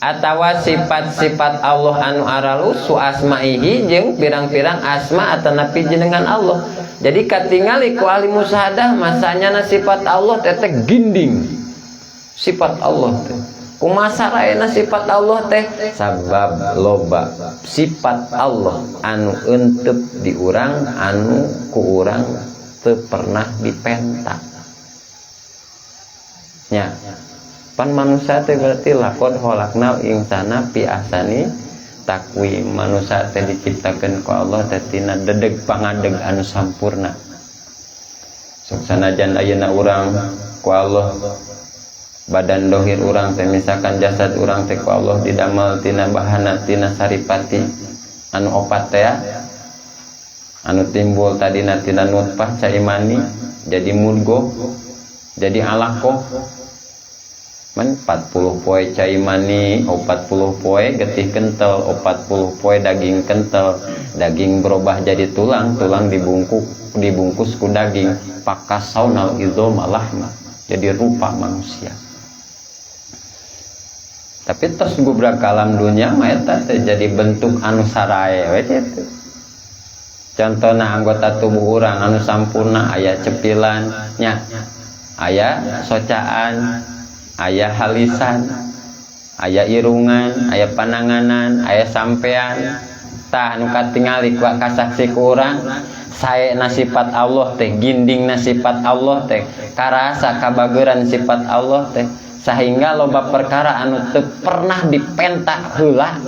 Speaker 1: atawa sifat-sifat Allah anu aralusu asmaihi jeung pirang-pirang asma atanapi jenengan Allah. Jadi katingali ku ahli musyahadah masanya sifat Allah teh teh ginding. Sifat Allah teh. Kumaha saraena sifat Allah teh? Sabab loba sifat Allah anu entep di urang, anu ku urang teu pernah dipenta. Nya. Pan manusia teh berarti laqad khalaqnal insana fi ahsani taqwim. Manusia teh diciptakeun ku Allah teh tina dedeg pangadeg anu sampurna. Sok sanajan ayeuna urang ku Allah badan dohir urang teh misalkan jasad urang teh ku Allah didamel tina bahana tina saripati anu opat teh anu timbul tadina tina nutfah cai mani jadi mudgo jadi alaqah man 40 poe cai mani 40 poe getih kental 40 poe daging kental daging berubah jadi tulang tulang dibungkus ku daging pakasaunal idzoma lahma jadi rupa manusia. Tapi tos gubrak alam dunia mah eta teh jadi bentuk anu sarae we kitu. Contohna anggota tubuh urang anu sampurna aya cepilan nya, aya socaan, aya halisan, aya irungan, aya pananganan, aya sampean. Tah anu katingali ku kasaksi ku urang saena sifat Allah teh, gindingna sifat Allah teh, karasa kabageran sifat Allah teh, sehingga loba perkara anu teu pernah dipentak heula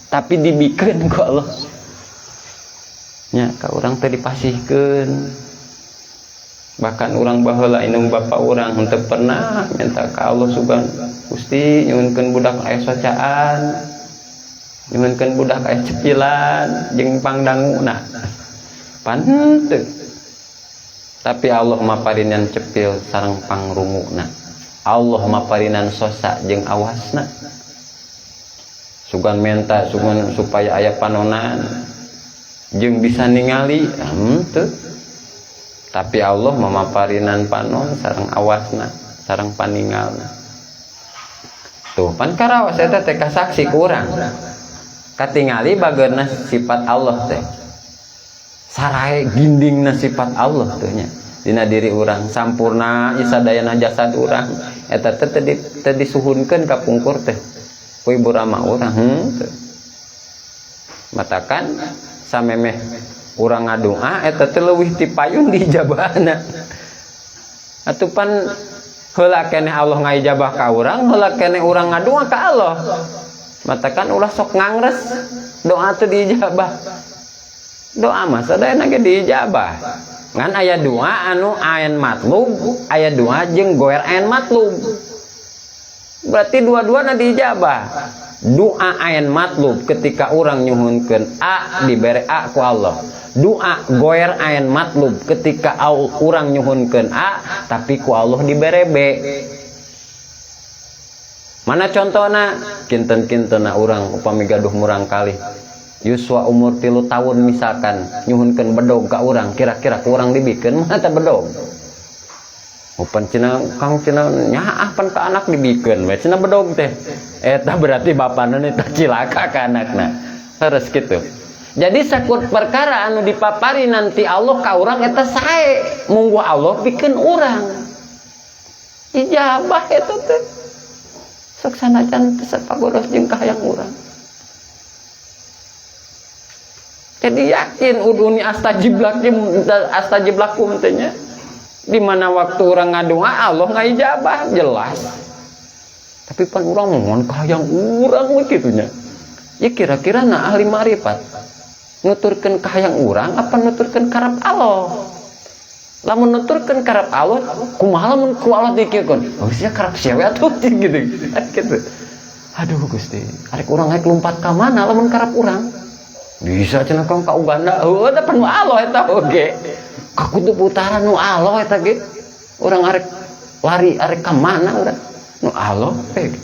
Speaker 1: tapi dibikeun ku Allah. Nya ka urang teh dipasihkeun. Bahkan urang baheula indung bapa urang henteu pernah minta ka Allah sugan Gusti nyuhunkeun budak aya socaan, nyuhunkeun budak aya cepilan jeung pangdanguna. Pan henteu. Tapi Allah maparinan cepil sareng pangrunguna. Allah maparinan sosa jeung awasna. Sugan menta sugan supaya aya panonan jeung bisa ningali henteu. Tapi Allah mamaparinan panon sareng awasna, sareng paningalna. Tuh pan karaos eta teh kasaksi ku urang. Katingali bageurna sifat Allah teh. Sarae gindingna sifat Allah teh nya. Dina diri urang sampurna isadayana jasad urang eta teh teu disuhunkeun ka pungkur teh ku ibu rama urang henteu. Matakan samemeh urang ngadua eta teh leuwih ti payun diijabahna. Atuh pan heula keneh Allah ngaijabah ka urang, heula keneh urang ngadua ka Allah. Matakan ulah sok ngangres doa teh diijabah. Doa mah sadayana ge diijabah. Ngan aya doa anu ayan matlub, aya doa jeung goer ayan matlub. Berarti dua-duana diijabah. Doa ayan matlub ketika urang nyuhunkeun A dibere A ku Allah. Doa goer ayan matlub ketika urang nyuhunkeun A tapi ku Allah dibere B. Mana contohna? Kinten-kintena urang upami gaduh murang kalih yuswa umur 3 tahun misalkan nyuhunkeun bedog ka urang, kira-kira ku urang dibikeun mah teh bedog. Upan cenah kang cenah nyaah pan ka anak dibikeun we cenah bedog teh. Eta berarti bapana eta cilaka ka anakna. Harus kitu. Jadi sakur perkara anu dipapari nanti Allah ka urang eta sae, munggu Allah bikeun urang. Ijabah eta teh. Sok sanajan teu sapagodos jeung kahayang urang. Jadi yakin uduni astajib lakum, astajib lakum teh nya. Di mana waktu orang ngadua Allah ngaijabah jelas. Tapi pan urang mohon kahayang urang we kitu nya. Ya kira-kira na ahli ma'rifat nuturkeun kahayang urang apa nuturkeun karep Allah? Lamun nuturkeun karep Allah, kumaha lamun ku Allah dikirkeun? Oh sia karep sia we atuh gitu. Gitu. Aduh Gusti, arek urang rek lumpat ka mana lamun karep urang? Bisa cenah kang ka Uganda. Heueuh da pan nu Allah eta oge. Ka kutub utara nu Allah eta ge. Urang arek lari arek ka mana urang? Nu Allah we.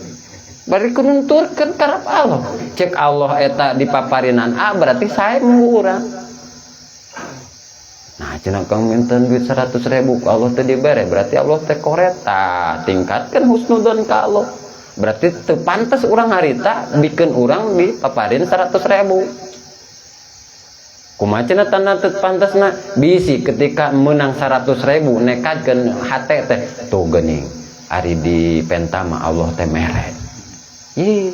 Speaker 1: Bari kununturkeun karep Allah. Cek Allah eta dipaparinan A berarti sae mung urang. Nah cenah kang minten duit 100.000 ku Allah teh dibere berarti Allah teh koreta. Tingkatkeun husnudzon ka Allah. Berarti teu pantes urang harita bikeun urang dipaparin 100.000. Kumaha cenah tanda teu pantasna? Bisi ketika menang 100.000 nekadkeun hate teh tuh geuning ari di penta mah Allah teh mere. Ih.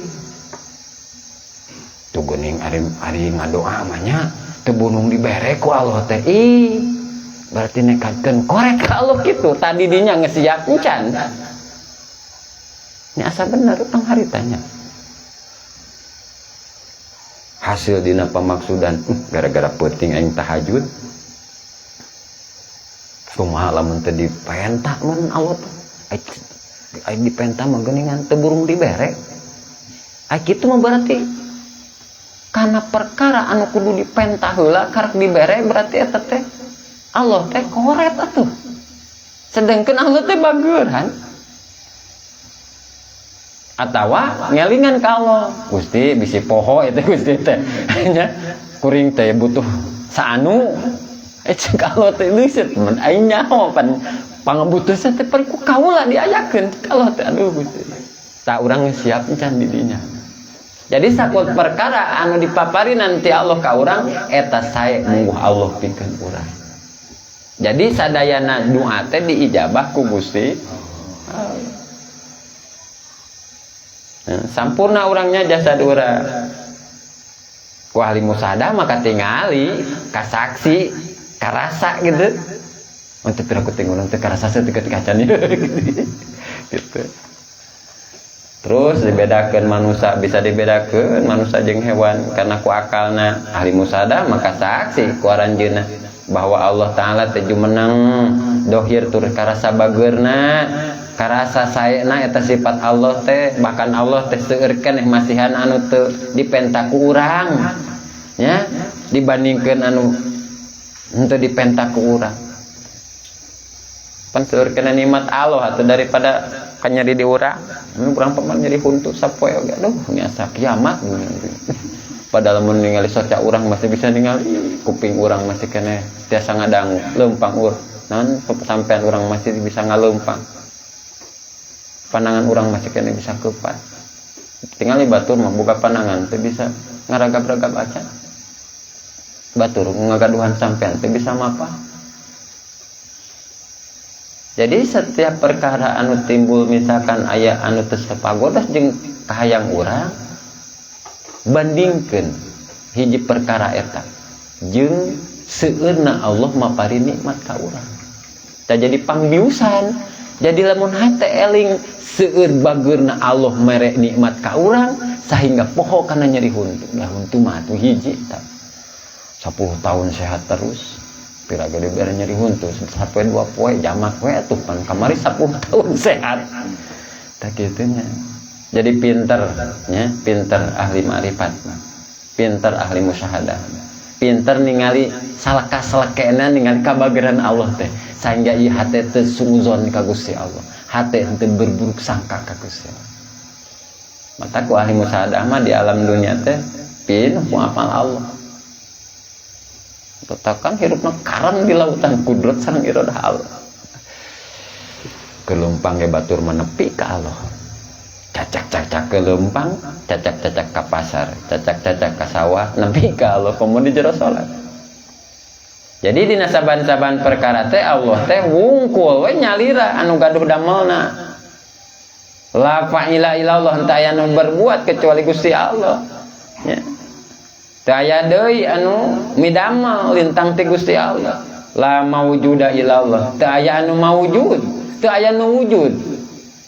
Speaker 1: Tuh geuning ari ngadoa mah nya teu bunung dibere ku Allah teh. Ih. Berarti nekadkeun korek ka Allah kitu. Tadi dinya geus siap encan. Nya asa bener urang haritanya. Hasil dina pamaksudan gara-gara peuting aing tahajud. Kumaha lamun teu dipenta mun Allah teh. Aing dipenta mah geuningan teu burung dibere. Ai kitu mah berarti karena perkara anu kudu dipenta heula karek dibere berarti eta teh Allah teh koret atuh. Sedangkan Allah teh bageuran. Atawa ngelingan ka Allah. Gusti bisi poho eta Gusti teh. Nya kuring teh butuh saanu. Cek Allah teh leuseut mun aing nyaho pan pangabutuhna teh pan ku kaula diayakeun ka Allah teh aduh Gusti. Tak urang geus siap encan di dinya. Jadi sakut perkara anu dipapari nanti Allah ka urang eta sae mungguh Allah pikeun urang. Jadi sadayana doa teh diijabah ku Gusti. Nah, sampurna urangnya jasad urang. Ku ahli musadah maka tingali kasaksi karasa gitu. Untuk piraku teh urang teh karasa saeutik kacan gitu. Terus dibedakan manusia, bisa dibedakan manusia jeung hewan karena ku akalna ahli musadah maka saksi ku aranjeunna bahwa Allah Ta'ala teh jumeneng dohir tur karasa bageurna karasa saena eta sifat Allah teh bahkan Allah teh seueur keneh masihan anu teu dipenta ku urang nya dibandingkeun anu henteu dipenta ku urang pan seueur keneh nikmat Allah atuh daripada kanyeri di urang. Urang paman nyeri huntu sapoe oge aduh nya kiamat. Padahal mun ningali soca urang masih bisa ningali, kuping urang masih keneh tiasa ngadangu, leumpang ur. Naon sampean urang masih bisa ngaleumpang. Panangan urang masih keneh bisa keupat. Tingali batur mah buka panangan teu bisa ngaragap-ragap acan. Batur ngagaduhan sampean teu bisa mapah. Jadi setiap perkara anu timbul misalkan aya anu teu sapagodos jeung kahayang urang, bandingkeun hiji perkara eta jeung seueurna Allah mapari nikmat ka urang. Tah jadi pangbiusan. Jadi lamun hate eling seueur bageurna Allah mere nikmat ka urang sehingga poho kana nyeri huntu. Lah huntu mah atuh hiji tah. 10 tahun sehat terus. Pira gede bere nyeri huntu sampai 2 poe jamak we atuh pan kamari 10 tahun sehat. Tah kitu nya. Jadi pinter nya, pinter ahli ma'rifat, pinter ahli musyahadah, pinter ningali salaka-salakena ningali kabageran Allah teh sehingga ieu hate teu sungzon ka Gusti Allah, hate henteu berburuk sangka ka Gusti Allah. Mata ku ahli musyahadah mah di alam dunia teh pinuh ku amal Allah. Tetakan hirupna karang di lautan kudrat sareng iradah Allah. Kelumpang ge batur menepi ka Allah. Cacak-cacak ke lempang, cacak-cacak ka pasar, cacak-cacak ka sawah, nepi ka Allah komo di jero salat. Jadi dina saban-saban perkara teh Allah teh wungkul we nyalira anu gaduh damelna. La fa'ila illallah, henteu aya anu berbuat kecuali Gusti Allah. Ya. Teu aya deui anu midamel lintang ti Gusti Allah. La maujuda illallah, teu aya anu maujud, teu aya nu wujud.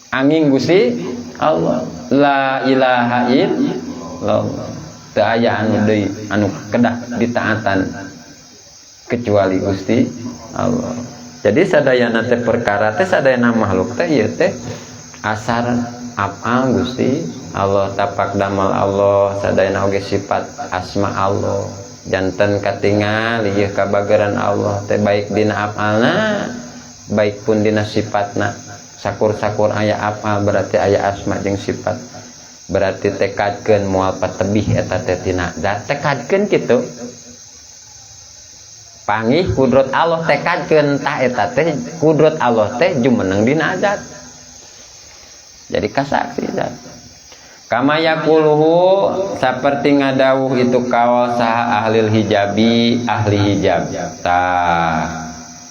Speaker 1: Angin Gusti Allah. La ilaha illallah. Teu aya anu deui anu kedah ditaatan kecuali Gusti Allah. Jadi sadayana teh perkara teh sadayana makhluk teh ieu teh asar afal Gusti Allah, tapak damal Allah, sadayana oge sifat asma Allah. Janten katingal ieu kabageran Allah teh baik dina afalna baik pun dina sifatna. Sakur-sakur aya afal berarti aya asma jeung sifat. Berarti tekadkeun moal patebih eta teh tina zat, tekadkeun kitu. Pangih kudrat Allah tekadkeun tah eta teh kudrat Allah teh jumeneng dina zat. Jadi kasaksi zat. Kama yaquluhu saperti ngadawuh itu kawal saha ahli hijabi, ahli hijab. Tah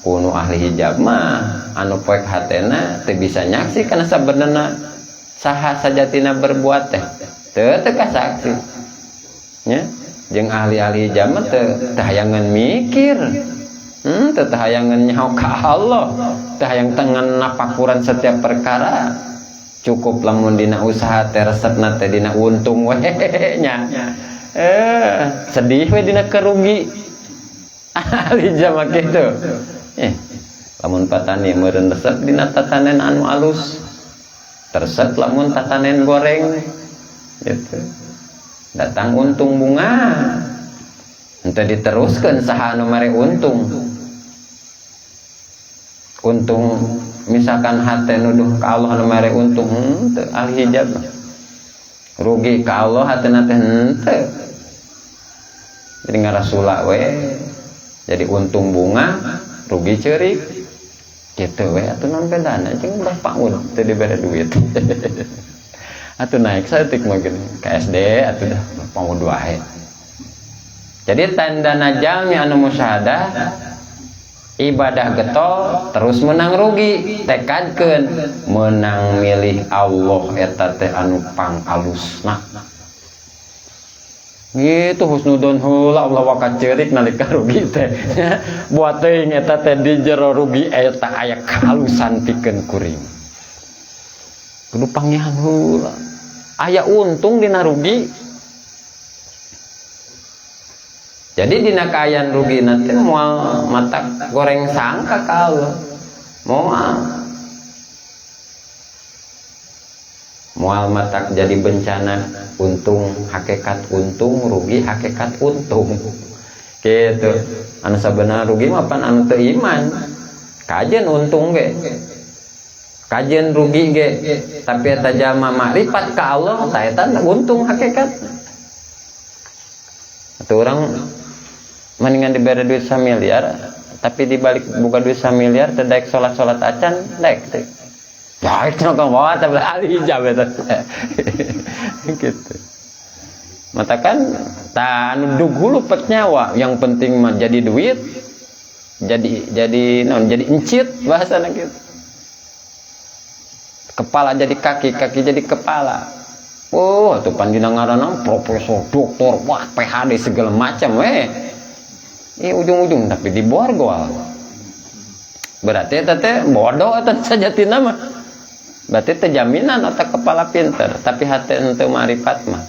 Speaker 1: kunu ahli hijab mah anu poek hatena teu bisa nyaksi kana sabenerna Saha sajatina berbuat teh teu teu kasaksi. Nya jeung ahli-ahli jama teu hayangan mikir. Teu hayangan nyaho ka Allah, teu hayang tengen napakuran setiap perkara. Cukup lamun dina usaha teh resepna teh dina untung we nya. Sedih we dina kerugi. Ahli jama kitu. Lamun patani meureun resep dina tatanen anu alus. Teresep lamun tatanen goreng gitu. Datang untung bunga. Henteu diteruskeun saha anu mere untung. Untung misalkan hate nuduh ka Allah anu mere untung, henteu ahli hijab. Rugi ka Allah hatena teh henteu. Jadi ngarasula we. Jadi untung bunga, rugi ceurik. Gitu we atuh naon bedana jeung udah paud teu dibere duit. Atuh naik saeutik mah geuning ka SD atuh dah paud wae. Jadi tandana jalmi anu musyahadah ibadah getol terus menang rugi, tekadkeun menang milih Allah eta teh anu pangalusna. Gitu husnudon heula Allah wakat ceurik nalika rugi teh. Buat teuing eta teh di jero rugi eta aya kahalusan pikeun kuring. Kudu panggihan heula. Aya untung dina rugi. Jadi dina kaayaan rugi nanti moal matak goreng sangka ka Allah. Moal matak jadi bencana, untung hakikat untung, rugi hakikat untung. Gitu. Anu sabenerna rugi mah pan anu teu iman. Kajen untung ge. Kajen rugi ge. Tapi eta jalma makrifat ka Allah, tah eta untung hakikat. Atau orang mendingan diberi duit 1 miliar, tapi dibalik buka duit 1 miliar teu daek salat-salat acan, daek teh. Ya itu kok bawa tapi ahli hijab eta. Gitu. Mata kan ta anu dugulu pet nyawa, yang penting mah jadi duit, jadi naon, jadi encit bahasana gitu. Kepala jadi kaki, kaki jadi kepala. Oh, tuh pandina ngaranna profesor, doktor, wah PhD segala macam weh. Ujung-ujung tapi diborgol. Berarti eta teh bodoh eta sajatina mah. Berarti teh jaminan otak kepala pinter, tapi hati henteu marifat mah.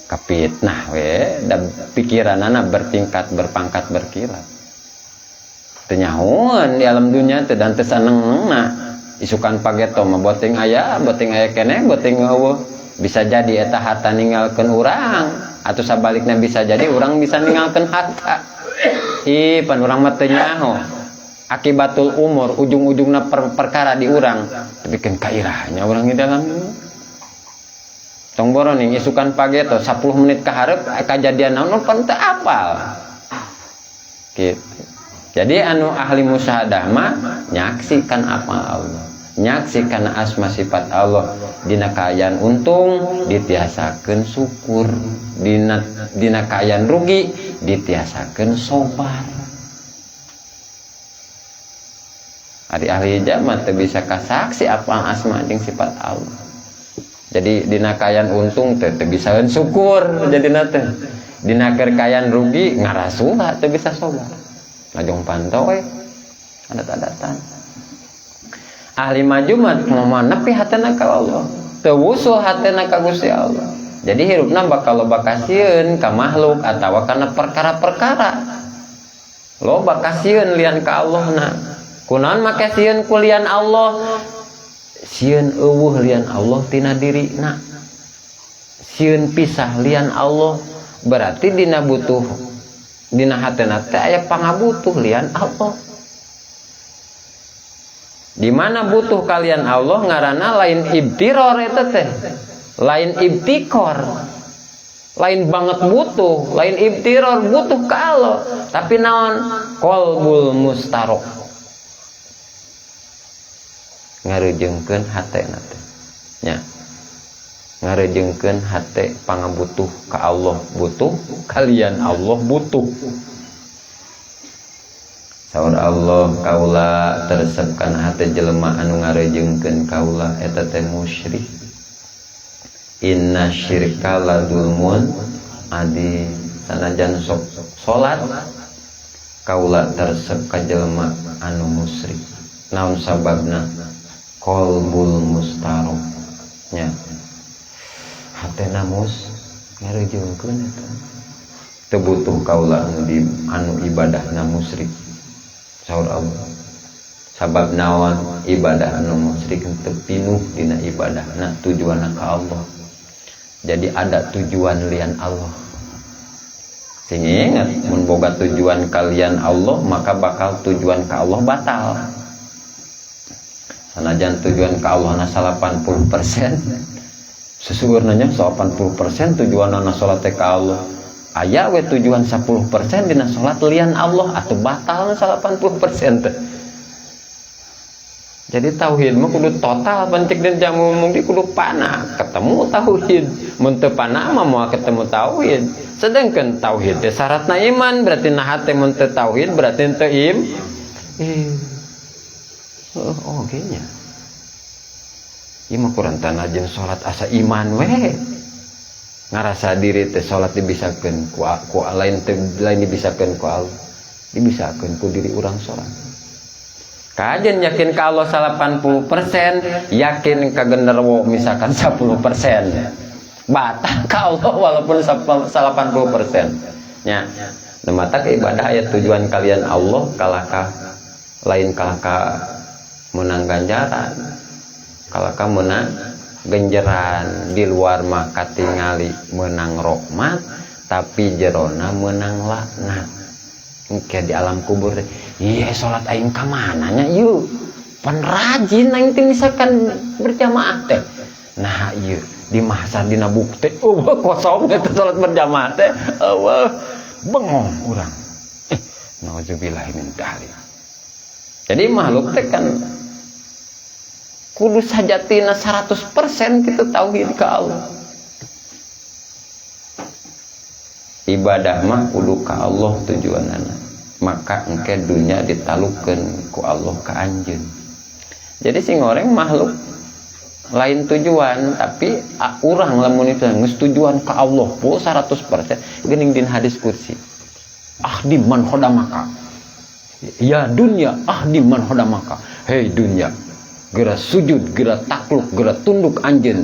Speaker 1: Kapitnah we, da pikiranana bertingkat, berpangkat, berkilat. Teu nyahoeun di alam dunia teh dan teu sanengna. Isukan pageto mah boting aya keneh, boting eueuh. Bisa jadi eta harta ninggalkeun urang, atau sabalikna bisa jadi urang bisa ninggalkeun harta. Ih, pan urang mah teu nyaho. Akibatul umur, ujung-ujungna perkara di urang. Tapi kan kairahnya urang di dalam ini. Tong boroning isukan pageto 10 menit ka hareup kajadian naon pan teu apal. Gitu. Jadi anu ahli musyahadah mah nyaksikan apa Allah, nyaksikan asma sifat Allah. Dina kaayaan untung ditiasakeun syukur, dina kaayaan rugi ditiasakeun sobar. Ari ahli jamat teu bisa kasaksi apa asma jeung sifat Allah. Jadi dina kaayaan untung teh teu bisaeun syukur jadina teh. Dina keur kaayaan rugi ngarasula teu bisa sobar. Ngajong pantau we adat-adatan. Ahli maju mah moal nepi hatena ka Allah, teu wusul hatena ka Gusti Allah. Jadi hirupna bakal loba kasieun ka makhluk atawa kana perkara-perkara. Loba kasieun lian ka Allahna. Kunaon make sieun ku lian Allah? Sieun eueuh lian Allah tina dirina. Sieun pisah lian Allah berarti dina butuh dina hatena teh aya pangabutuh lian Allah. Di mana butuh kalian Allah ngaranna lain ibtiror eta teh. Lain ibtikor. Lain banget butuh, lain ibtiror butuh ka Allah, tapi naon? Qalbul mustarok. Ngarejeungkeun hatena teh. Nya. Ngarejeungkeun hate pangabutuh ka Allah butuh, kalian Allah butuh. Saur Allah kaula teresep kana hate jelema anu ngarejeungkeun kaula eta teh musyrik. Inna syirka la dzulmun adi. Sanajan sok salat kaula teresep ka jelema anu musyrik. Naon sababna? Qalbul mustarok nya. Hatena mus ngarejeungkeun eta. Teu butuh kaula anu di anu ibadahna musyrik. Saur Allah. Sabab naon ibadah anu musyrik teu pinuh dina ibadahna tujuanna ka Allah. Jadi ada tujuan lian Allah. Sing ingat mun boga tujuan kalian Allah maka bakal tujuan ka Allah batal. Sanajan tujuan ka Allah na 80%, sesungguhnya 80% tujuanna salat ka Allah. Aya we tujuan 10% dina salat lian Allah atau batal 80% teh. Jadi tauhid mah kudu total pencik dan jamu mung di kudu pana ketemu tauhid. Mun teu pana mah moal ketemu tauhid. Sedangkan tauhid teh syaratna iman, berarti nah hate mun teu tauhid berarti teu im. Oh, oge nya. Ieu mah kurang tanah jeung salat asa iman we. Ngarasa diri teh salat dibisakeun ku lain teh lain dibisakeun ku Allah. Dibisakeun ku diri urang salat. Kajen yakin ka Allah 80%, yakin ka genderuwo misalkan 10%. Batal ka Allah walaupun 80%. Nya. Nu mata ke ibadah aya tujuan kalian Allah kalahka lain kalahka menang ganjaran. Kalahka menang genjeran di luar mah katingali menang rahmat tapi jerona menang laknat. Engke di alam kubur teh, iya salat aing ka mana nya ieu? Pan rajin aing teh misalkan berjamaah teh. Nah ieu di masa dina bukti eueuh kosong eta salat berjamaah teh eueuh bengong urang. Nauzubillahi min dzalik. Jadi makhluk teh kan kudu sajatina 100% kita tauhid ka Allah. Ibadah mah kudu ka Allah tujuanana. Maka engke dunya ditalukeun ku Allah ka anjeun. Jadi sing goreng makhluk lain tujuan tapi urang lamun itu geus tujuan ka Allah full 100% geuning din hadis kursi. Ahdi man khodamaka. Ya dunya ahdi man khodamaka. Hei dunya, geura sujud, geura takluk, geura tunduk anjeun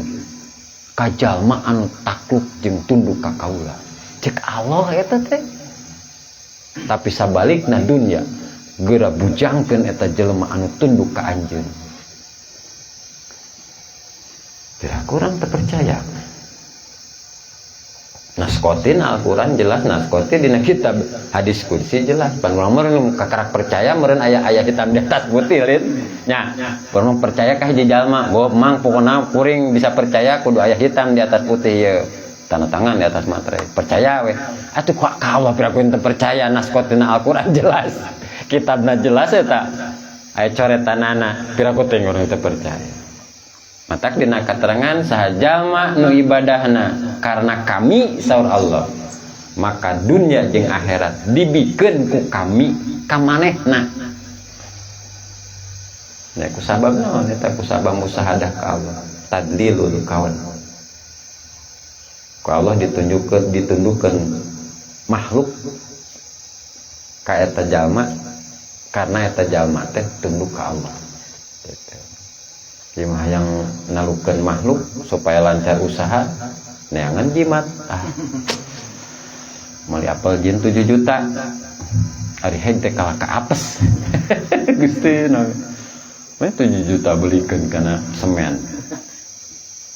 Speaker 1: ka jalma anu takluk jeung tunduk ka kaula. Cek Allah eta teh. Tapi sabalikna dunya geura bujangkeun eta jelema anu tunduk ka anjeun. Tidak kurang terpercaya. Naskotin Al-Quran jelas, naskotin dina kitab hadis kursi jelas. Pan urang meureun kakarak percaya meureun aya-aya hitam di atas putih lin. Nya, urang percaya ka hiji jalma, bo mang pokona kuring bisa percaya kudu aya hitam di atas putih ieu. Tanda tangan di atas materai. Percaya we. Atuh kok ka Allah piraku teu percaya naskotina Al-Quran jelas. Kitabna jelas eta. Aya coretanana piraku teh urang teu percaya. Matak dina katerangan saha jalma nu ibadahna karena kami saur Allah maka dunia jeung akhirat dibikeun ku kami ka manehna. Nya ku sabab naon eta ku sabab musahadah ka Allah tadlilul kaun. Ku Allah ditunjukkeun ditundukkeun makhluk ka eta jalma karena eta jalma teh tunduk ka Allah. Gitu. Imah yang nalukeun makhluk supaya lancar usaha neangan jimat. Ah. Meuli apel jin 7 juta. Ari heg teh kalah ka apes. Gusti naon. We 7 juta belikeun kana semen.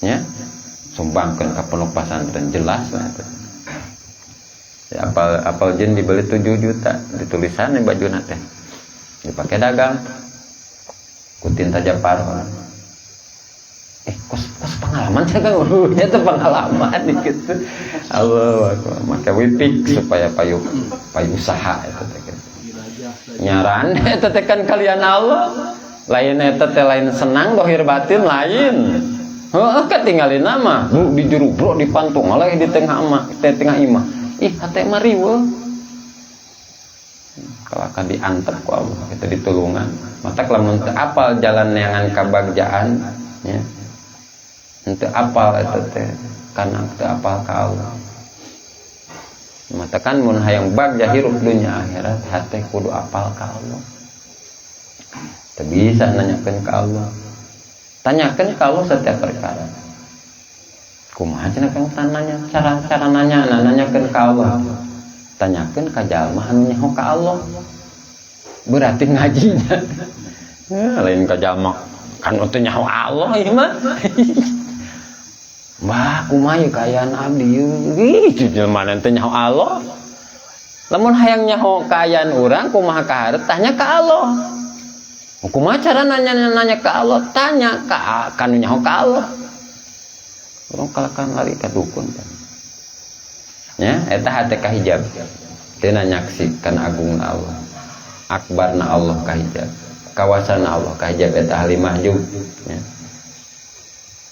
Speaker 1: Nya sumbangkeun ka pondok pesantren jelas lah eta. Ya, apel jin dibeli 7 juta ditulisan di bajuna teh. Dipake dagang. Ku tinta Japar. Kos pengalaman saya kan urunya tuh pengalaman gitu. Allah akbar. Make wipik supaya payu usaha eta teh. Nyaran eta teh kan kalian Allah. Lain eta teh lain senang dohir batin lain. Heeh katingalin mah bu di juru bro di pantung aleh di tengah imah, di tengah imah. Ih hate mah riweuh. Kalau akan diantep ku Allah kita ditulungan. Matak lamun teu apal jalan neangan kabagjaan nya. Henteu apal eta teh kana teu apal ka Allah. Matakan mun hayang bagja hirup dunya akhirat hate kudu apal ka Allah. Teu bisa nanyakeun ka Allah. Tanyakeun ka Allah setiap perkara. Kumaha cenah kang nanya cara-cara nanya nanyakeun ka Allah. Tanyakeun ka jalma anu nyaho ka Allah. Berarti ngajinya. Ya, lain ka jalma kan teu nyaho Allah ieu mah. Mbah kumaha ieu kaayaan abdi ieu? Ih, jelema teu nyaho Allah. Lamun hayang nyaho kaayaan urang kumaha kaharep tanya ka Allah. Kumaha cara nanya-nanya ka Allah? Tanya ka kanu nyaho ka Allah. Urang kalakan lari ka dukun kan. Ya, eta hate kahijab. Teu nyaksikan agungna Allah. Akbarna Allah kahijab. Kawasana Allah kahijab eta ahli mahjub. Ya.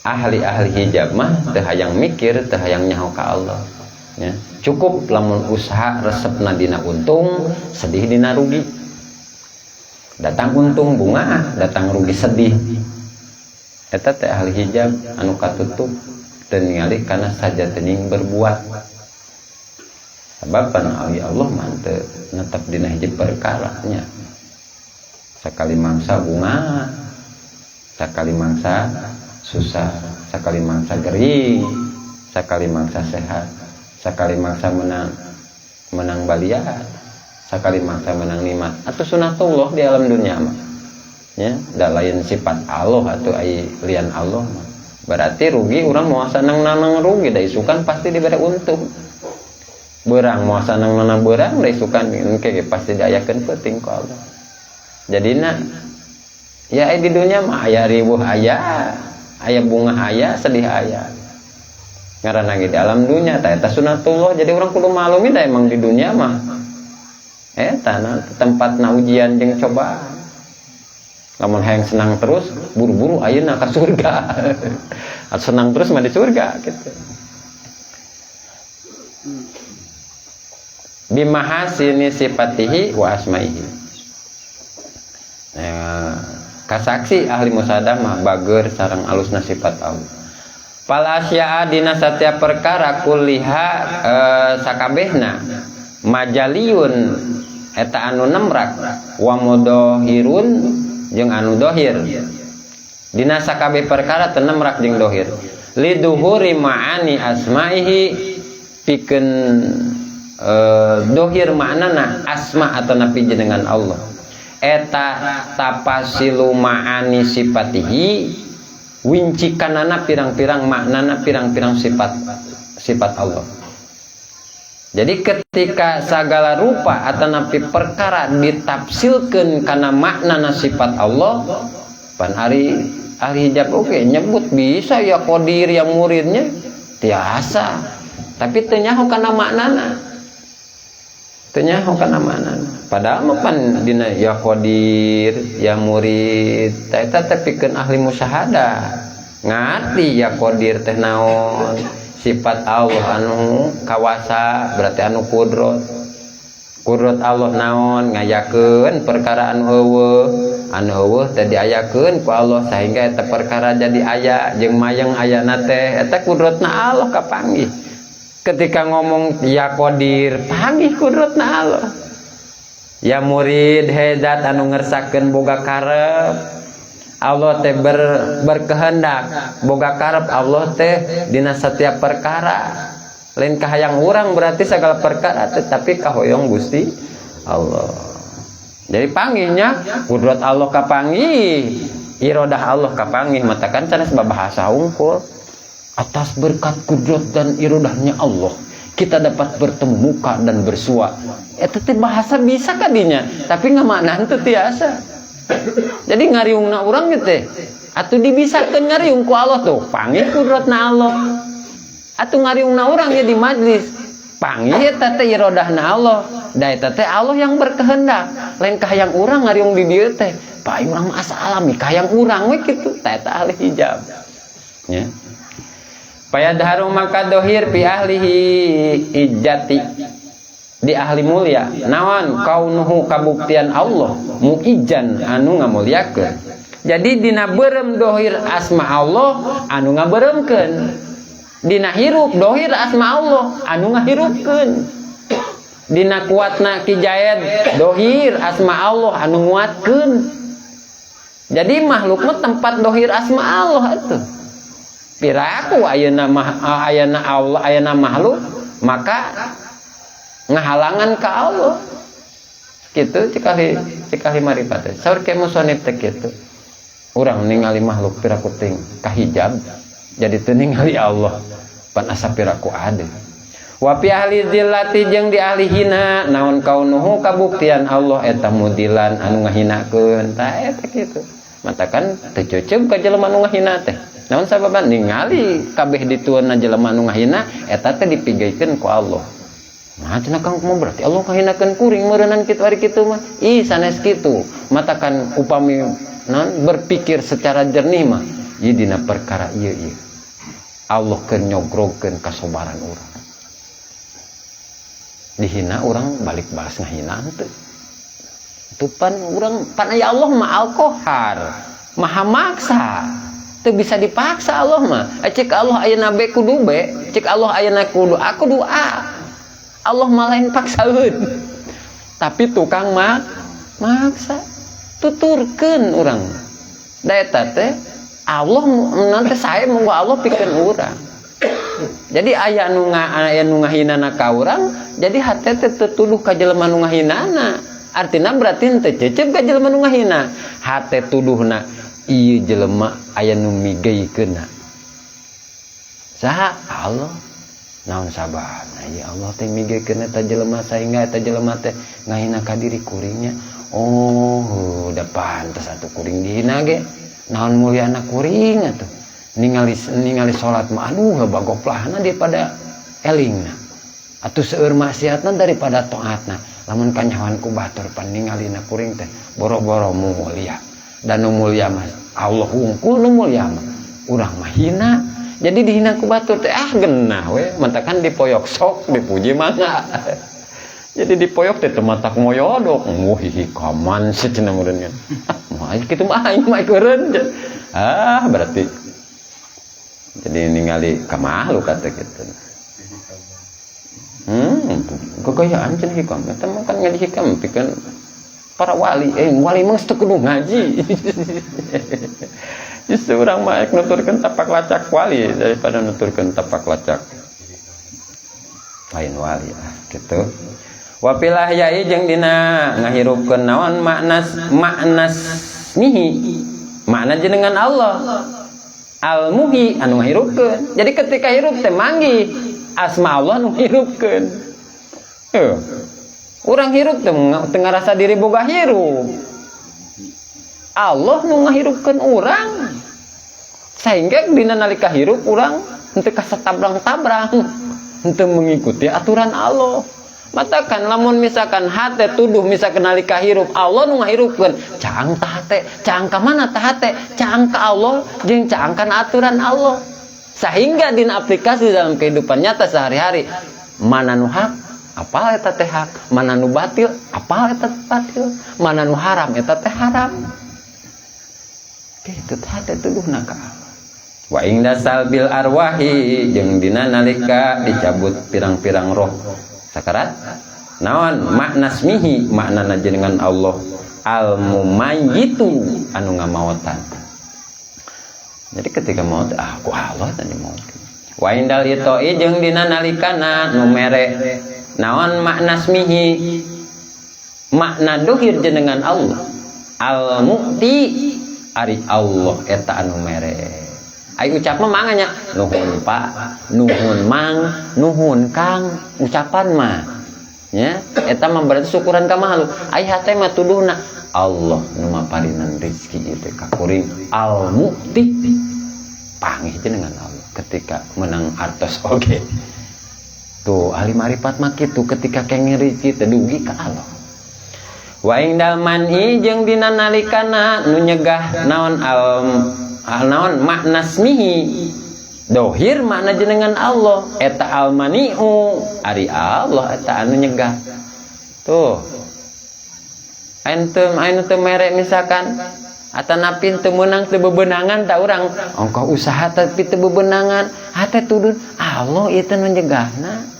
Speaker 1: Ahli-ahli hijab mah teu hayang mikir, teu hayang nyaho ka Allah. Ya. Cukup lamun usaha resepna dina untung, sedih dina rugi. Datang untung bunga, datang rugi sedih. Eta teh ahli hijab anu katutup teu ningali kana sajatening berbuat. Sebab pan ahli Allah mah teu netep dina hiji perkara nya. Sakali mangsa bunga, sakali mangsa susah, sakali mangsa gering, sakali mangsa sehat, sakali mangsa menang, menang baliat, sakali mangsa menang nikmat. Atau sunatullah di alam dunia mah. Ya, da lain sifat Allah atau ai lian Allah mah. Berarti rugi urang moal sanang-nanang rugi da isukan pasti dibere untung. Berang moal sanang-nanang berang da isukan engke ge pasti diayakeun peuting ku Allah. Jadina ya di dunia mah aya riweuh aya, aya bunga aya, sedih aya. Ngaranna ge di alam dunia tah eta sunatullah. Jadi urang kudu maklumi da emang di dunia mah eta na tempatna ujian jeung cobaan. Lamun hayang senang terus buru-buru ayeuna ka surga. Atau senang terus mah di surga gitu. Bimahasini sifatihi wa asmaihi. Nah, kasaksi ahli musadah mah bager sareng alusna sifat Allah. Fal asya'a dina setiap perkara kulliha sakabehna majaliyun eta anu nemrak wa mudahirun jeung anu dohir. Dina sakabeh perkara teu nemrak jeung dohir. Liduhuri ma'ani asma'ihi pikeun dohir maknana asma atau napi jenengan Allah. Eta tapasilu ma'ani sifatihi wincikanana pirang-pirang maknana pirang-pirang sifat Allah. Jadi ketika segala rupa atau napi perkara ditafsirkeun kana maknana sifat Allah, pan ari ahli hijab oke nyebut bisa ya qadir yang muridnya tiasa, tapi teu nyaho kana maknana. Teu nyaho kana maknana. Padahal mah pan dina ya qadir, ya murid, ta eta teh pikeun ahli musyahadah. Ngarti ya qadir teh naon? Sifat Allah anu kawasa berarti anu kudrot. Kudrot Allah naon? Ngayakeun perkara anu eueuh, anu eueuh teh diayakeun ku Allah sehingga eta perkara jadi aya jeung mayeng ayana teh eta kudrotna Allah kapanggih. Ketika ngomong ya qadir, panggih kudrotna Allah. Ya murid hedat anu ngersakeun boga karep. Allah teh berkehendak boga karep Allah teh dina setiap perkara. Lain kahayang urang berarti segala perkara tetapi kahoyong Gusti Allah. Jadi panggihnya kudrat Allah kapanggih, iradah Allah kapanggih, matakan sanes bahasa hungkul. Atas berkat kudrat dan iradahnya Allah kita dapat bertemu muka dan bersua. Eta teh bahasa bisa kadinya, tapi ngamaknaan teu tiasa. Jadi ngariungna urang ge teh atuh dibisakeun ngariung ku Allah tuh, panggih kudratna Allah. Atuh ngariungna urang ge di majlis, panggih eta teh iradahna Allah. Da eta teh Allah yang berkehendak. Lain kahayang urang ngariung di dieu teh, pak urang mah asa alami kahayang urang we kitu. Ta eta ahli hijab. Ya. Payadharu maka dohir pi ahlihi ijati Di ahli mulia naon kaunuhu kabuktian Allah muijan anu ngamuliakeun. Jadi dina beureum dohir asma Allah anu ngabeuremkeun, dina hirup dohir asma Allah anu ngahirupkeun, dina kuatna Ki Jaed dohir asma Allah anu nguatkeun. Jadi makhluk mah tempat dohir asma Allah itu. Piraku ayeuna mah ayeuna Allah, ayeuna makhluk maka ngahalangan ka Allah gitu. Cikali cikali maripat saur ke musonif teh kitu. Urang ningali makhluk piraku ting kahijab, jadi teu ningali Allah, pan asa piraku ade. Wa fi ahli zillati jeung di ahli hina naon kaunuhu kabuktian Allah eta mudilan anu ngahinakeun. Tah, eta kitu, matakan teu ceuceub ka jelema nu ngahina teh. Naon sababan? Ningali kabeh ditueunna jelema nu ngahina eta teh dipigaikeun ku Allah. Nah, cenah Kang, kumaha berarti Allah ngahinakeun kuring meureunnan kitu? Ari kitu mah ih sanes kitu. Matakan upami non berpikir secara jernih mah ieu dina perkara ieu ieu Allah keur nyogrogkeun kasobaran urang. Dihina urang balik balas ngahina henteu itu pan urang pan aya Allah mah Al-Qahar, maha maksa. Teu bisa dipaksa Allah mah. Cek Allah ayeuna B kudu B, cek Allah ayeuna kudu A kudu A. Allah mah lain paksaeun, tapi tukang maksa. Tuturkeun urang da eta teh Allah nanti saya monggo Allah pikeun urang. Jadi aya nu ngahinana ka urang, jadi hate teh teu tuduh ka jelema nu ngahinana. Artina berarti teu cecep ka jelema nu ngahina. Hate tuduhna ieu jelema aya nu migeikeunna. Saha? Allah. Naon sababna ya Allah teh migeikeun eta jelema sehingga eta jelema teh ngahina ka diri kuringnya? Oh, udah pantas atuh kuring dihina ge. Naon mulyana kuring atuh? Ningali ningali salat mah aduh bagoplahna daripada elingna. Atuh seueur maksiatna daripada taatna. Lamun kanyahoan ku batur pan ningalina kuring teh boro-boro mulia. Dan nu mulia mah Allah hungkul nu mulia mah. Urang mah hina. Jadi dihina ku batur teh ah genah we, matakan dipoyok sok dipuji mangga. Jadi dipoyok teh teu matak moyodok. Wah, hikaman sih cenah meureun kan. Ah, mah kitu mah aing mah eureun. Ah, berarti jadi ningali ka makhluk kata gitu. Gagayaan cenah hikam. Eta mah kan ngaji hikam pikeun para wali. Wali mah teu kudu ngaji. Justru urang mah nuturkeun tapak lacak wali daripada nuturkeun tapak lacak lain wali lah gitu. Wa fil ahyai jeung dina ngahirupkeun naon makna makna mihi, makna jenengan Allah al muhi anu ngahirupkeun. Jadi ketika hirup teh manggih asma Allah nu ngahirupkeun. Urang hirup teh teu ngarasa diri boga hirup. Allah nu ngahirupkeun urang sehingga dina nalika hirup urang henteu kasatabrang-tabrang, henteu mengikuti aturan Allah. Matakan lamun misalkan hate tuduh misalkan nalika hirup Allah nu ngahirupkeun, caang tah hate, caang ka mana tah hate? Caang ka Allah jeung caang kana aturan Allah. Sehingga dina aplikasi dalam kehidupan nyata sehari-hari, mana nu hak apal eta teh hak, mana nu batil apal eta teh batil, mana nu haram eta teh haram. Kitu teh hate tuduhna ka Allah. Wa ingda salbil arwahi jeung dina nalika dicabut pirang-pirang roh sakarat naon makna smihi, maknana jenengan Allah al mumayyitu anu ngamaotan. Jadi ketika maut, ah ku Allah tadi maut. Wa indal itoi jeung dina nalikana nu mere naon makna smihi, makna dohir jenengan Allah al mu'ti, ari Allah eta anu mere. Ai ucap mah manganya nuhun Pak, nuhun Mang, nuhun Kang, ucapan mah nya eta mah berarti syukuran ka makhluk. Ai hate mah tuduhna Allah nu maparinan rezeki ieu teh ka kuring al mu'ti. Pangih dengan Allah ketika menang artos oge. Tuh ahli marifat mah kitu, ketika kenging rezeki teh dugi ka Allah. Wa indal man'i jeung dina nalikana nu nyegah naon al naon makna smihi. Dohir makna jenengan Allah eta al-mani'u, ari Allah eta anu nyegah. Tuh. Ente anu teu mere misalkan atanapi teu meunang teu bebenangan tak urang ongkoh usaha tapi teu bebenangan hate tudun Allah ieu teh nu nyegahna.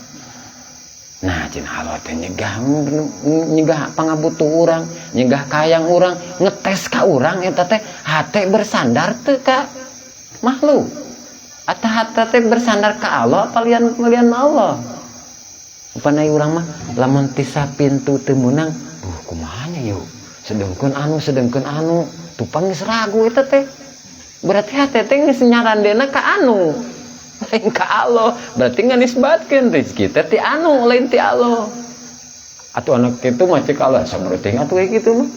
Speaker 1: Nah, cenah Allah teh nyegah nyegah pangabutuh urang, nyegah kayang urang, ngetes ka urang eta teh hate bersandar teu ka makhluk. Atau hate teh bersandar ka Allah apa lian lian Allah. Upanai urang mah lamun tisa pintu teu meunang, kumaha nya yeuh. Sedengkeun anu, tupang geus ragu eta teh. Berarti hate teh geus nyarandena ka anu. Lain ka Allah, berarti nganisbatkeun rezeki teh ti anu lain ti Allah. Atuh anak kitu mah cek Allah sabereuting atuh kayak kitu mah.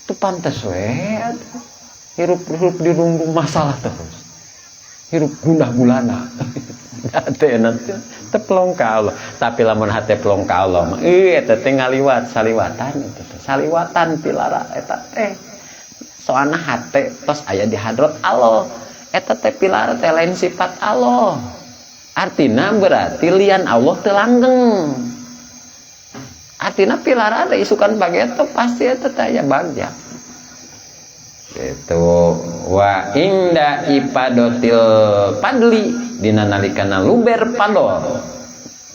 Speaker 1: Teu pantes we atuh. Hirup-hirup dirundung masalah terus. Hirup gundah gulana. Hate nanti teu plong ka Allah. Tapi lamun hate plong ka Allah mah eta teh ngaliwat saliwatan eta teh. Saliwatan pilara eta teh. Soalna hate tos aya di hadrat Allah. Eta teh pilara teh lain sifat Allah. Artina berarti lian Allah teu langgeng. Artina pilara teh isukan bageto pasti eta teh aya bagja. Gitu. Wa inda ifadotil fadli dina nalikana luber fadol.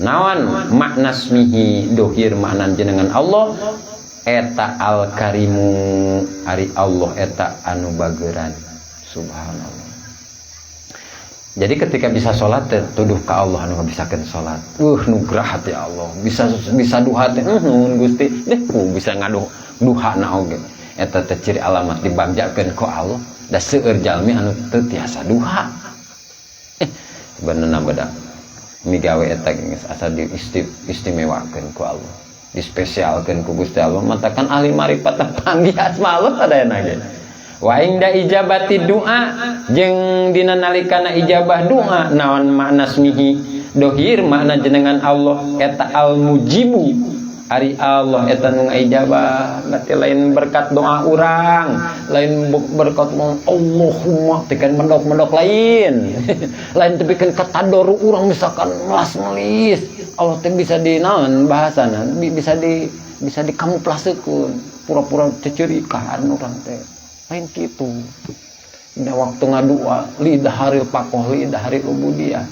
Speaker 1: Naon makna smihi dohir makna jenengan Allah eta al karimu ari Allah eta anu bageran. Subhanallah. Jadi ketika bisa sholat teh tuduh ka Allah anu ngabisakeun sholat. Nugrah hati Allah. Bisa bisa duha teh nuhun Gusti. Deh bisa ngaduh duha na oge. Eta teh ciri alamat dibangjakeun ku Allah. Da seueur jalmi anu teu tiasa duha. Sebenarnya beda. Migawe eta geus asa diistimewakeun ku Allah. Dispesialkeun ku Gusti Allah. Matakan ahli marifat panggih asma Allah sadayana ge. Wa inda ijabati du'a jeung dina nalikana ijabah doa naon makna smihi dohir makna jenengan Allah eta al mujibu ari Allah eta nu ngaijabah. Berarti lain berkat doa urang, lain berkat Allahumma teh mendok-mendok lain. Lain tepikeun katadoru urang misalkan melas-melis. Allah teh bisa di naon bahasana bisa dikamuflasekeun pura-pura cecerikan urang teh. Lain kitu. Dina waktu ngadua lidah haril pakoh lidah haril ubudiyah.